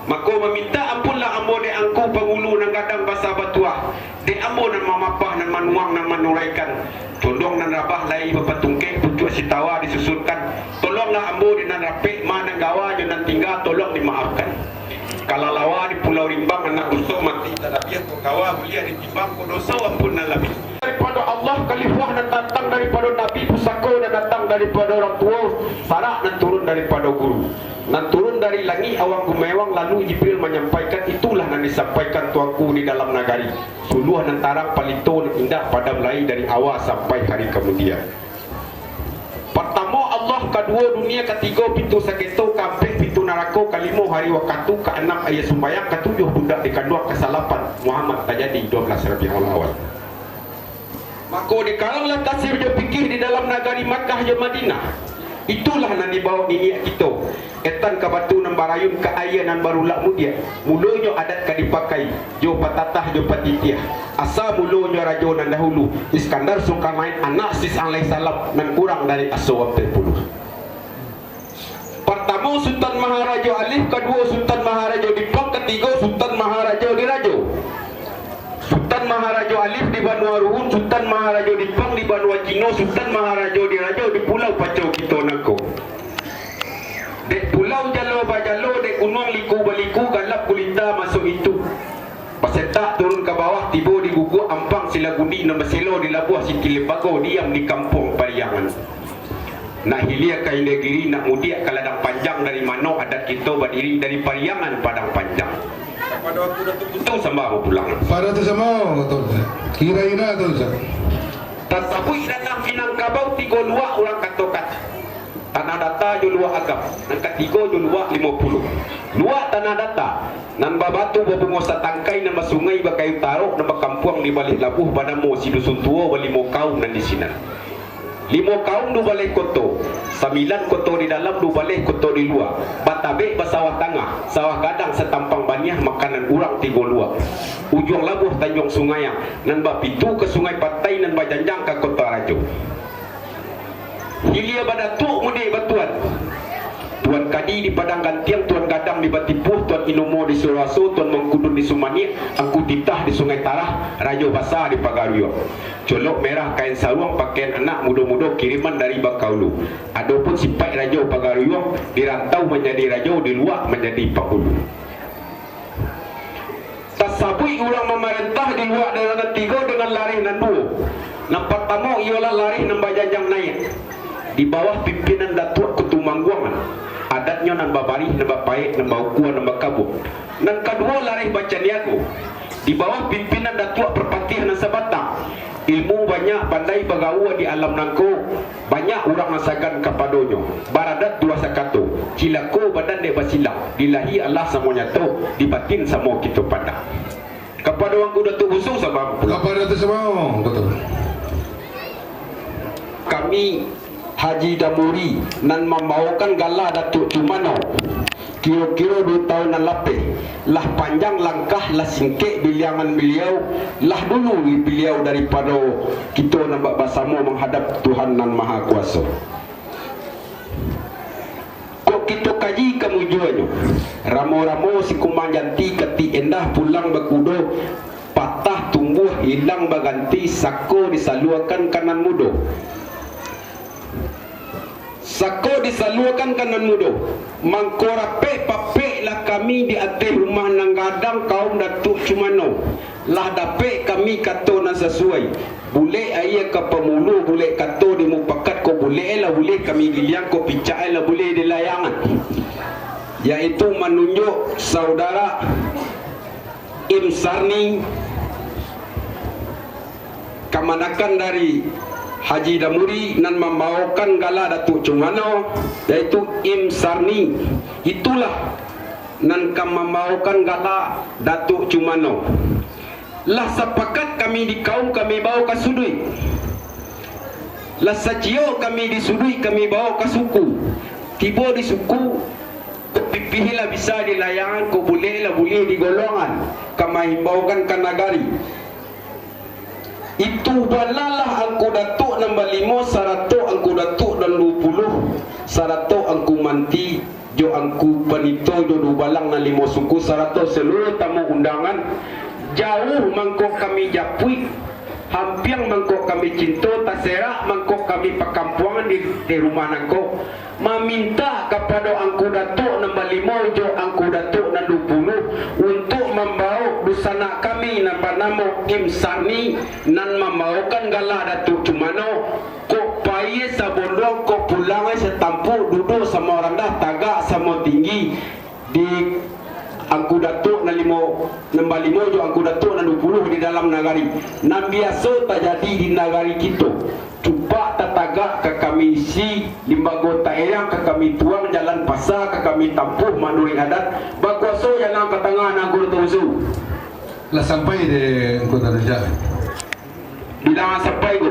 Mako, mamintak ampunlah ambo dek angku panghulu nan gadang basa batuah, dek ambo nan mamapah, nan manuang, nan manuraikan. Condong nan rabah lai bapatungkek, pucuak sitawa disusunkan. Tolonglah ambo dek nan rapek, ma nan gawa jo nan tingga, tolong dimaafkan. Kalalawa di Pulau Rimbang, anak ruso mati tadabiah, kok gawa buliah ditimbang, kok doso ampun nan labiah. Daripado Allah, khalifah nan datang daripado Nabi, pusako nan datang daripado urang tuo, sarak nan turun daripado guru. Nan turun dari langik awan gumewang, lalu Jibril manyampaikan, itulah nan disampaikan Tuanku di dalam nagari. Suluah nan tarang, palito nan indah, padam lai dari awa sampai hari kamudian. Partamo Allah, kaduo dunia, katigo pintu saketo, kaampek pintu narako, kalimo hari wakatu, kaanam aia sumbayang, katujuah budak dikanduang, kasalapan Muhammad tajadi duo belas Rabiul Awal. Mako, dikaranglah tasir jo pikih di dalam nagari Makkah jo Madinah. Itulah nan dibaok niniak kito, etan ka batu nan barayun, ka aia nan barulak mudiak. Mulonyo adat ka dipakai, jo patatah jo patitiah. Asa mulonyo rajo nan dahulu, Iskandar Zulkarnain, anak Sis alaihissalam, nan kurang dari aso ampek puluah. Partamo Sutan Maharajo Alif, kaduo Sutan Maharajo Dipang, katigo Sutan Maharajo Dirajo. Sutan Maharajo Alif di banua Ruhun, Sutan Maharajo Dipang di banua Cino, Sutan Maharajo Dirajo di Pulau Paco kito nangko. Dek pulau jalo bajalo, dek gunuang liku baliku, galap gulita maso itu. Basetak turun ka bawah, tibo di Guguak Ampang, Silagundi nan baselo di labuah Siti Limbago, diam di Kampuang Pariangan. Nak hilia ka Indragiri, nak mudiak ka Ladang Panjang, dari mano adat kito badiri, dari Pariangan Padang Panjang. Kapado Angku Datuak Busu sambah bapulang. Pado tu samo, Tuan. Kira-kira tu, Tuan. Tasabuik datang Minangkabau, tigo luak urang katokan. Tanah Data jo Luak Agam, nan katigo jo Luak Limo Puluah. Luak Tanah Data, nan babatu babungo satangkai, nan basungai bakayu tarok, nan bakampuang di baleh labuah, banamo Sidusun Tuo, balimo kaum nan di sinan. Limo kaum dubaleh koto, sambilan koto di dalam, dubaleh koto di lua, batabek basawah tangah, sawah gadang satampang baniah, makanan urang tigo luak. Ujuang labuah Tanjuang Sungaiang, nan bapitu ka Sungai Patai, nan bajanjang ka Kota Rajo. Hilia badatuak mudiak batuan. Tuan Kadi di Padang Gantiang, Tuan Gadang di Batipuah, Tuan Inomo di Suroaso, Tuan Mangkudun di Sumaniak, Angku Titah di Sungai Tarah, Rajo Basa di Pagaruyuang. Colok merah kain saruang, pakaian anak mudo-mudo kiriman dari Bakaulu. Adopun sipaik Rajo Pagaruyuang, di rantau manjadi rajo, di luak manjadi panghulu. Tasabuik urang mamarentah di luak daerah nan tigo dengan lareh nan duo. Nan partamo iyolah lareh nan bajanjang naiak, di bawah pimpinan Datuak Kutumangguangan. Adatnyo nan babarih, nan bapaek, nan baukua, nan bakabuak. Nan kaduo lareh bacaniago, di bawah pimpinan Datuak Parpatiah nan sabatang. Ilmu banyak, pandai bagaua di alam nangko, banyak urang nan sagan kapadonyo. Baradat duo sakato, cilako badan dek basilang, di lahi alah samo nyato, di batin samo kito pandang. Kapado Angku Datuak Busu sambah pulang. Kapado tu samo, Datuak. Kami Haji Damuri nan mambaokan gala Datuak Cumano. Kiro-kiro duo taun nan lapeh, lah panjang langkah, lah singkek biliangan baliau, lah dulu baliau daripado kito nan bak basamo manghadap Tuhan Nan Maha Kuaso. Kok kito kaji kamujuanyo, ramo-ramo si Kumang Janti, Katik Endah pulang bakudo, patah tumbuah hilang baganti, sako disaluakan ka nan mudo. Sako disaluakan ka nan mudo. Mangko rapek papeklah kami di ateh rumah nan gadang kaum Datuak Cumano. Lah dapek kami kato nan sasuai. Bulek aia ka pamulu, bulek kato dimupakat, kok bulek lah bulek kami giliang, kok picak lah bulek dilayangan. Yaitu manunjuk saudara Im Sarni, kamanakan dari Haji Damuri nan mambaokan gala Datuak Cumano, yaitu Im Sarni. Itulah nan ka mambaokan gala Datuak Cumano. Lah sapakat kami di kaum, kami bao ka suduik. Lah saciok kami di suduik, kami bao ka suku. Tibo di suku, kok pipih lah bisa dilayangkan, kok bulek lah buleh digolongkan, ka maimbaukan ka nagari. Itu banalah Angku Datuak nan balimo, sarato Angku Datuak nan duo puluah, sarato Angku Manti, jo Angku Panito, jo dubalang nan limo suku, sarato saluruah tamu undangan. Jauah mangko kami japuik, hampiang mangko kami cinto, taserak mangko kami pakampuangan di, di rumah nangko. Mamintak kapado Angku Datuak nan balimo jo Angku Datuak nan duo puluah untuak mambaok dunsanak kami nan banamo Im Sarni, nan mambaokan gala Datuak Cumano, kok pai sabonduang, kok pulang satampuak, duduak samo randah, tagak samo tinggi, di Angku Datuak nan limo, nan balimo jo Angku Datuak nan duo puluah di dalam nagari. Nan biaso tajadi di nagari kito, cupak tatagak ka kami isi, limbago taeyang ka kami tuang, jalan pasa ka kami tampuah manuruik adat, bakuaso jalan ka tangah nan Angku Datuak usu. Lah sampai di Angku Datuak Rancak. Bilang sampai ko.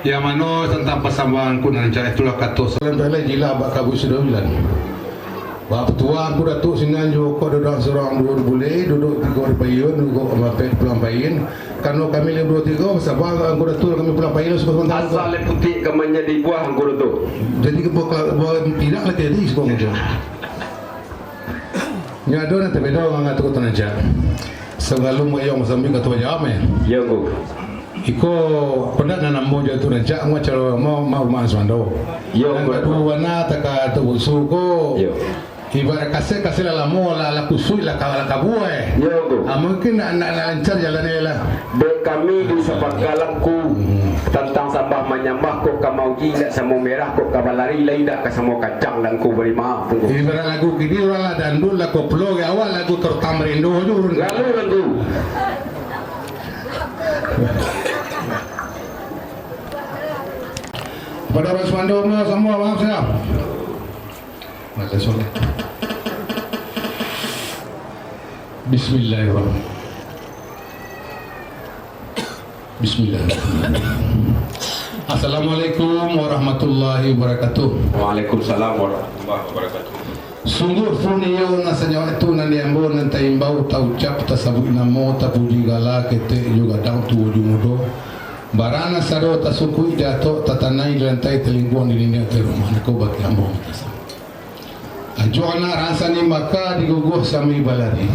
Yang mano tantang pasambahan Angku Datuak Rancak, itulah kato sa-, Salam talah jilak bak kabuik sudah bilang. Bak patuah Angku Datuak sinan juo ko, duduak surang duo buleh, duduak tigo di payun, duduak ampek di pulang payun. Karano kami limo duo tigo, basabak Angku Datuak, kami pulang payun sudah sabanta. Asal putik ka manjadi buah Angku Datuak. Jadi, buah, buah tidak lah jadi, sudah macam. Nyo ado nan tabeda mangatokan Tuan Rancak. Sabalun bayuang basambuik ka Tuan Rancak, eh. Yo, Ngku. Iko, pendak nan ambo jo Tuan Rancak, ambo caro ambo, ma-, rumah sumando. Yo, Ngku. Nan kaduo bana, taka Tuan Usu ko. Yo. Ibarat kaset, kaset lah lamo, lah, lah kusuik, lah ka-, lah kabua, eh. Yo, Ngku. Ah, mungkin nak, nak, nak lancar jalan ni lah. Dek kami di Sapakalang, Ngku, tantang sambah manyambah, kok ka mauji indak samo merah, kok ka balari lai indak ka samo kancang, lah Ngku bari maaf, Ngku. Ibarat lagu kini urang lah dandut, lah koplo, di awal lagu Terutang Merindu tu urang. Lalu, Ngku. Pado urang sumando, maaf, maaf, maaf, siap. Baca solat. Bismillahirrahmanirrahim. Bismillahirrahmanirrahim. Assalamualaikum warahmatullahi wabarakatuh. Waalaikumsalam warahmatullahi wabarakatuh. Sungguah pun iyo nan sanyawa itu nan di ambo nan taimbau, taucap, tasabuik namo, tapuji gala, ketek jo gadang, tuo jo mudo. Barang nan sado tasungkuik di atok, tatanai di lantai, talingkuang di dinding ateh rumah. Iko bakeh ambo. Ajo anak ransani maka diguguah sambil balari.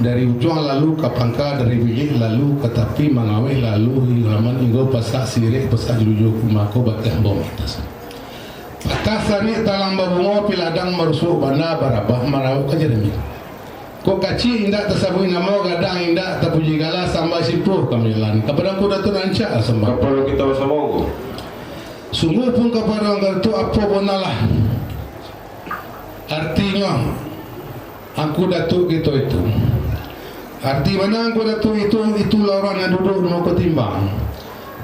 Dari ujuang lalu ka pangka, dari bilik lalu ka tapi, mangaweh lalu di halaman, inggo pasak sirek, pasak julujo, mako bateh ambo matas. Patah sarik talang babungo, piladang marusuak bana, barabah marawok ka Jeremi. Kok kacik indak tasabuik namo, gadang indak tapuji gala, sambah sipuah kami lan. Kapado Angku Datuak rancak sambah. Kapado kito basamo. Sungguah pun kapado Angku Datuak, apo banalah artinyo Angku Datuak kito itu. Arti bana Angku Datuak itu, itulah urang nan duduak di muko timbang.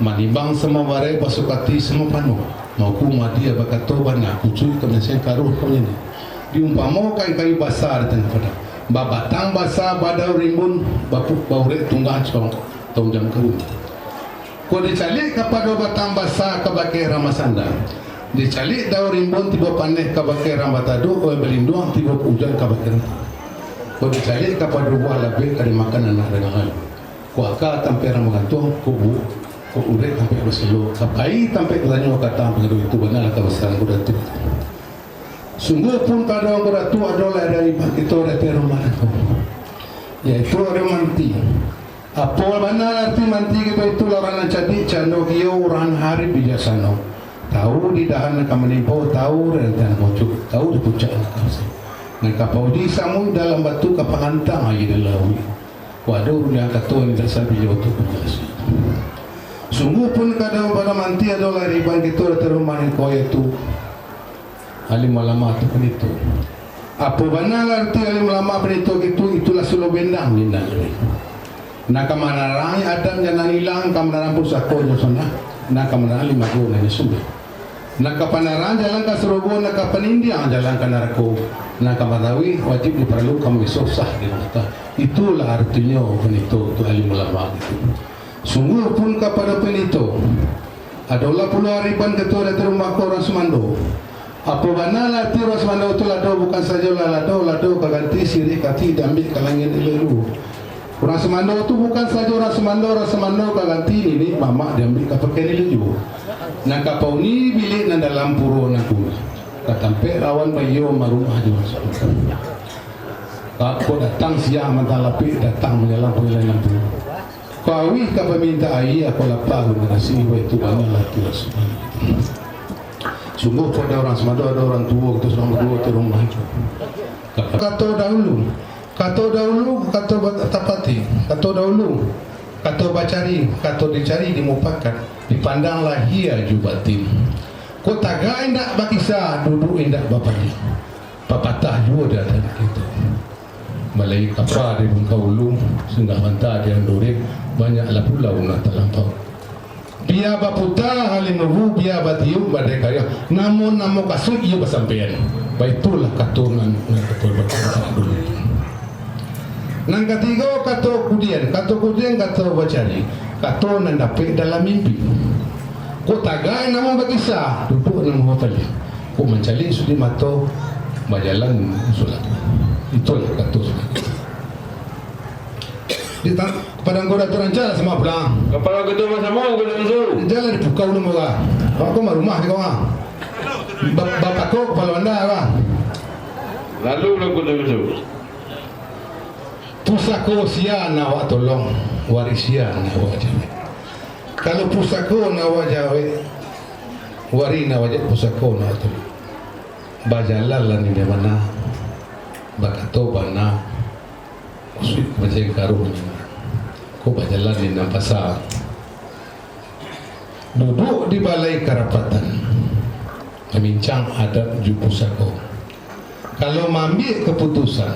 Manimbang samo barek, basukati samo panuah. Mangku Muhadi bakato bana, kucuik ka manyasiang, karuah ka manyadiang. Diumpamo kayu-kayu basa di tangah padang. Babatang basa, badaun rimbun, bapu-, baurek tunggang cong, tonjang karun. Kok dicaliak kapado batang basa, ka bakeh urang basanda. Dicaliak daun rimbun tibo paneh, ka bakeh urang bataduk, kok balinduang tibo ujan, ka bakeh urang. Kok dicaliak kapado buah labiak, ka dimakan anak dagangannyo. Kok aka tampek urang bagantuang, kok bu-, kok urek tampek basilo, ka pai tampek batanyo, ka datang pangadu, itu banalah kabasaran Angku Datuak. Sungguah pun kado Angku Datuak adolah dari kito di ateh rumah ko, yaitu ado manti. Apo bana arti manti kito itu? Lah urang nan cadiak, cando kiyo, urang nan arif bijaksano. Tahu di dahan nan ka manimpo, tahu di rantiang nan ka muncul, tahu di puncak nan ka asa. Nan ka pauji samuik dalam batu, ka pangantang aia di lauik. Waduh, nan kato indak sabi jo tu panjelasan. Sungguah pun kado bana manti adolah riban kito di ateh rumah ko, yaitu alim ulama tu panito. Apo bana lah arti alim ulama panito itu? Itulah sulo bendang di nagari. Nan ka manarangi adat jan nan ilang, ka manarangi pusako jan sunnah, nan ka manarangi limbago nan jan sumber. Nan ka panarang jalan ka sarugo, nan ka panindiang jalan ka narako, nan ka matawi wajib jo paralu, ka mamiso sah di Allah Taala. Itulah artinyo panito tu, alim ulama itu. Sungguah pun kapado panito, adolah pulo ariban katua di ateh rumah ko urang sumando. Apo bana lah ati urang sumando tu, lado bukan sajo lah lado, lado ka ganti siriah ka ati, diambiak ka langik dulu. Urang sumando tu bukan sajo urang sumando, urang sumando ka ganti niniak mamak, diambiak ka pakai dulu juo. Nan ka pauni biliak nan dalam puro nan tu, ka tampek rawan baiyo marumah jo urang sumando. Ka kok datang siang mantang lapik, datang manjalang pangalian lampu. Kok auih ka pamintak aia, kok lapa ka manasi, wah itu bana lah ati urang sumando. Sungguah pado urang sumando, ado urang tuo, kito surang baduo di rumah tu. Kato dahulu, kato dahulu, kato ba-, tapati, kato dahulu, kato bacari, kato dicari di mupakat, dipandang lahia jo batin. Kok tagak indak bakisa, duduak indak bapaliang. Papatah juo di adaik kito. Malai kapa di Bungka Ulu, singgah banta di Andurin, banyaklah pulau nan talampau. Bia baputa Halim Luwu, bia batiuik badai kayuang, namo-namo kasuik iyo basampaian. Baitulah kato nan, nan kato bacari dulu. Nan katigo, kato kudian, kato kudian, kato bacari, kato nan dapek dalam mimpi. Kok tagak namo bakisa, duduak namo bapaliang. Kok mancaliak suduik mato, bajalan usulan. Itulah kato sudah. Di ta-, padang kuda tu rancak lah sama pulang. Kapalo kito basamo, kito musuh. Jangan dipukau nama orang. Awak kau marumah di kau, ah. Ba-, bapako kapalo anda, ah. Lalu lah kito musuh. Pusako sia nan awak tolong, wari sia nan awak jawek. Kalau pusako nan awak jawek, wari nan awak jawek, pusako nan awak tolong. Bajalanlah nan bana, bakato bana, musuik bajengkaruh, kok bajalan di nan pasa. Duduak di balai karapatan, mamincang adat jo pusako. Kalau maambiak kaputusan,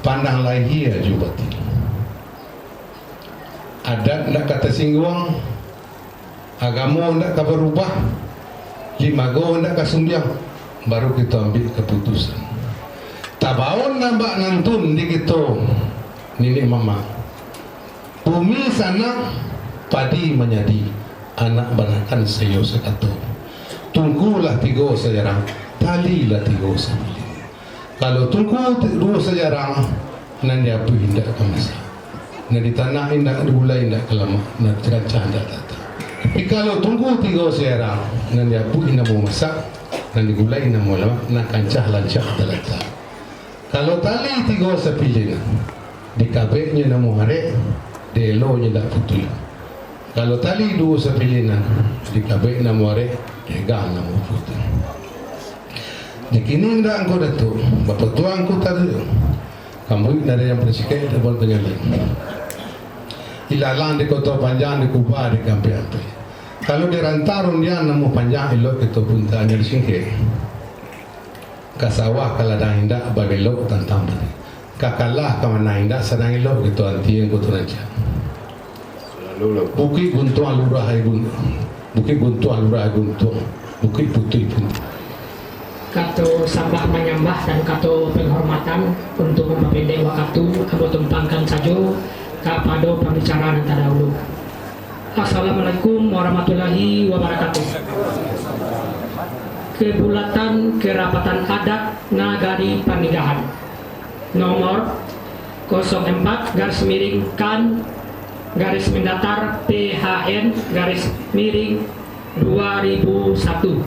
pandang lahia jo batin. Adat ndak ka tasingguang, agamo ndak ka barubah, limbago ndak ka sumbiang, baru kito ambiak kaputusan. Tabaun nan bak nantun di kito niniak mamak. Bumi sanak, padi manyadi, anak banakan saiyo sakato. Tungku lah tigo sajarang, tali lah tigo sapilin. Kalau tungku ti-, duo sajarang, nan diapuih indak ka masak. Nan ditanam indak, digulai indak ka lamak, nan dirancah indak datang. Tapi kalau tungku tigo sajarang, nan diapuih namo masak, nan digulai namo lamak, nan kancah lancah talatak. Kalau tali tigo sapilin, dikabeknyo namo arek, dielonyo indak putuih. Kalau tali duo sapilin, dikabek namo arek, digang namo putuih. Dikini indak angku Datuak, bapatuah angku Taruih. Kambuik dari yang bersikai, dapat penyalin. Ilalang di Koto Panjang, di Kuba, di Kampek-ampek. Kalau di rantang rundiang, namo panjang, elok kito pun tanya disingkek. Ka sawah ka ladang indak babelok tantang bali. Ka kalah ka manang indak sadang elok kito anti angku tu rancak. Bukik Guntuang Lurah Ai Gun-, Bukik Guntuang Lurah Ai Guntuang, Bukik Putuih Puntang. Kato sambah manyambah dan kato penghormatan untuk mampapendek wakatu, ambo tumpangkan sajo kapado pambicara nan tadahulu. Assalamualaikum warahmatullahi wabarakatuh. Kebulatan Kerapatan Adat Nagari Paninggahan, nomor kosong empat garis miring kan garis mendatar P H N garis miring dua ribu satu.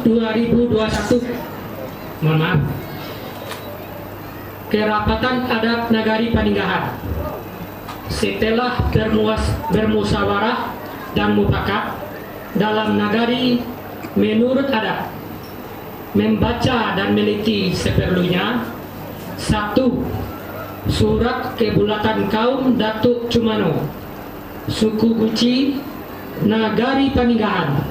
Dua ribu dua satu. Mohon maaf. Kerapatan Adat Nagari Paninggahan, setelah bermuas-, bermusyawarah dan mufakat dalam nagari menurut adat, membaca dan meneliti seperlunya, satu, surat kebulatan kaum Datuak Cumano, suku Guci, Nagari Paninggahan,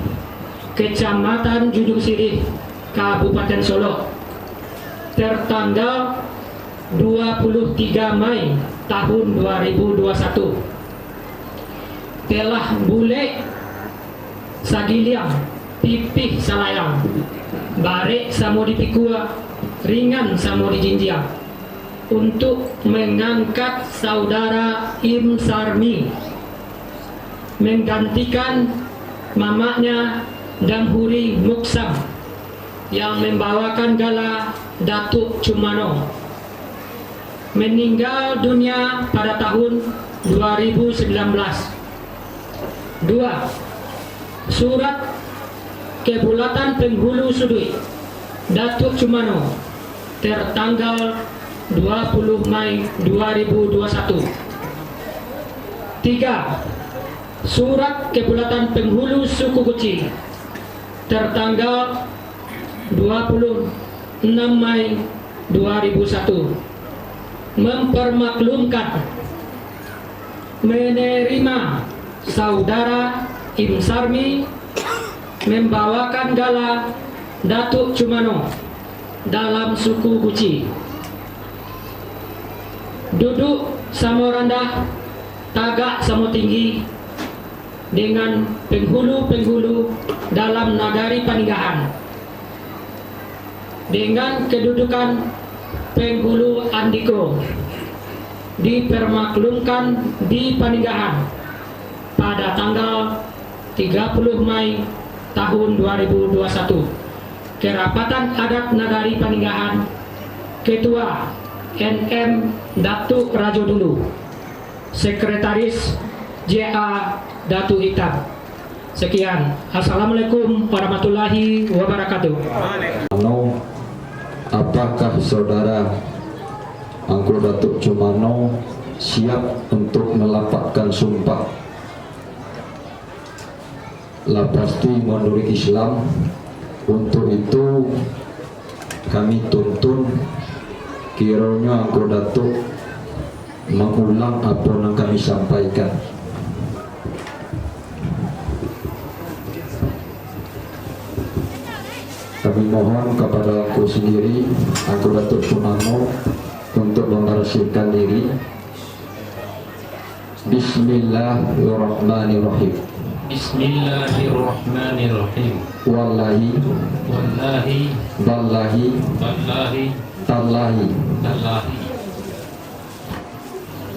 Kecamatan Junjung Sirih, Kabupaten Solok, tertanggal dua puluh tiga Mei tahun dua ribu dua satu. Telah bulek sagiliang, pipih salayang, barek samo dipikua, ringan samo dijinjiang, untuk mengangkat saudara Im Sarmi menggantikan mamaknya Damhuri Muksam yang membawakan gala Datuk Cumano, meninggal dunia pada tahun dua ribu sembilan belas. Dua, surat kebulatan penghulu suduik Datuk Cumano tertanggal dua puluh Mei dua ribu dua satu. Tiga, surat kebulatan penghulu suku Guci tertanggal dua puluh enam Mei dua ribu satu, mempermaklumkan menerima saudara Im Sarmi membawakan gala Datuk Cumano dalam suku Guci. Duduk samo randah, tagak samo tinggi dengan penghulu-penghulu dalam nagari Paninggahan. Dengan kedudukan penghulu andiko dipermaklumkan di Paninggahan pada tanggal tiga puluh Mei tahun dua ribu dua satu, Kerapatan Adat Nagari Paninggahan, Ketua N M Datuk Rajo Dulu, Sekretaris J A Datuk Hitam. Sekian. Assalamualaikum warahmatullahi wabarakatuh. Ano, apakah saudara Angku Datuk Cumano siap untuk melapatkan sumpah? Lah pasti manuruik Islam. Untuk itu, kami tuntun, kironyo Angku Datuk mangulang apo nan kami sampaikan. Kami mohon kapada Angku sandiri, Angku Datuk Cumano, untuk mambarasiahkan diri. Bismillahirrahmanirrahim. Bismillahirrahmanirrahim. Wallahi, Wallahi, ballahi, ballahi, tallahi. tallahi.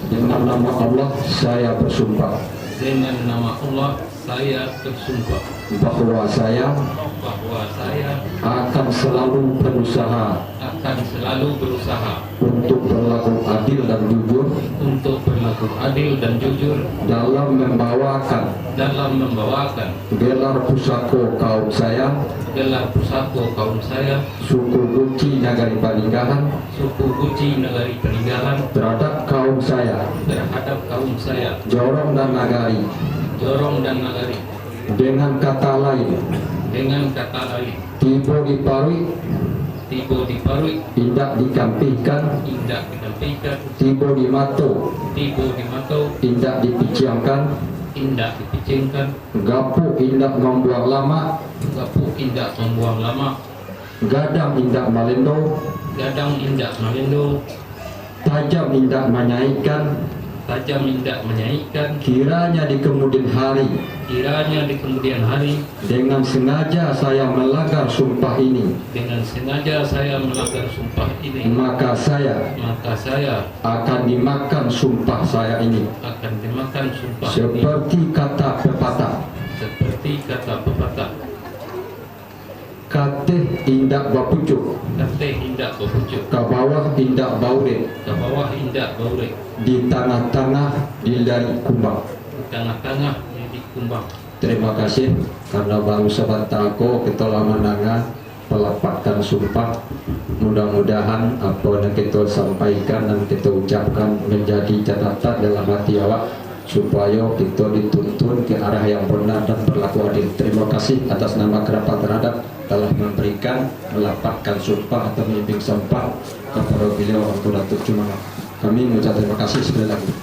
Dengan nama Allah saya bersumpah Dengan nama Allah saya bersumpah bahwa saya bahwa saya akan selalu berusaha akan selalu berusaha untuk berlaku adil dan jujur untuk berlaku adil dan jujur dalam membawakan dalam membawakan gelar pusako kaum saya, gelar pusako kaum saya, suku Guci Nagari Paninggahan, suku Guci Nagari Paninggahan, terhadap kaum saya, terhadap kaum saya, Jorong dan Nagari. Jorong dan Nagari. Dengan kata lain, Dengan kata lain, tibo di paruik tibo di paruik indak dikampihkan, indak dikampihkan, tibo di mato tibo di mato indak dipiciangkan, indak dipicingkan, gapuak indak mambuang lamak, gapuak indak mambuang lamak, gadang indak malendo, gadang indak malendo, tajam indak manyaikkan. tajam indak manyaikkan. Kiranya di kemudian hari, Kiranya di kemudian hari, dengan sengaja saya melanggar sumpah ini, dengan sengaja saya melanggar sumpah ini, maka saya maka saya akan dimakan sumpah saya ini akan dimakan sumpah ini seperti kata pepatah, seperti kata pepatah. Kateh indak bapucuk, Kateh indak bapucuk, ka bawah indak baurek, ka bawah indak baurek, di tangah-tangah dilirik kumbang. di tangah-tangah dilirik kumbang. Terima kasih, karena baru sabanta ko kito lah mandanga palapatkan sumpah. Mudah-mudahan apo nan kito sampaikan, nan kito ucapkan manjadi catatan dalam hati awak, supayo kito dituntun ka arah yang bana dan berlaku adil. Terima kasih atas nama Kerapatan Adat telah memberikan, melapatkan sumpah atau memimpin sumpah kepada beliau Angku Datuk Cumano. Kami mengucap terima kasih sekali lagi.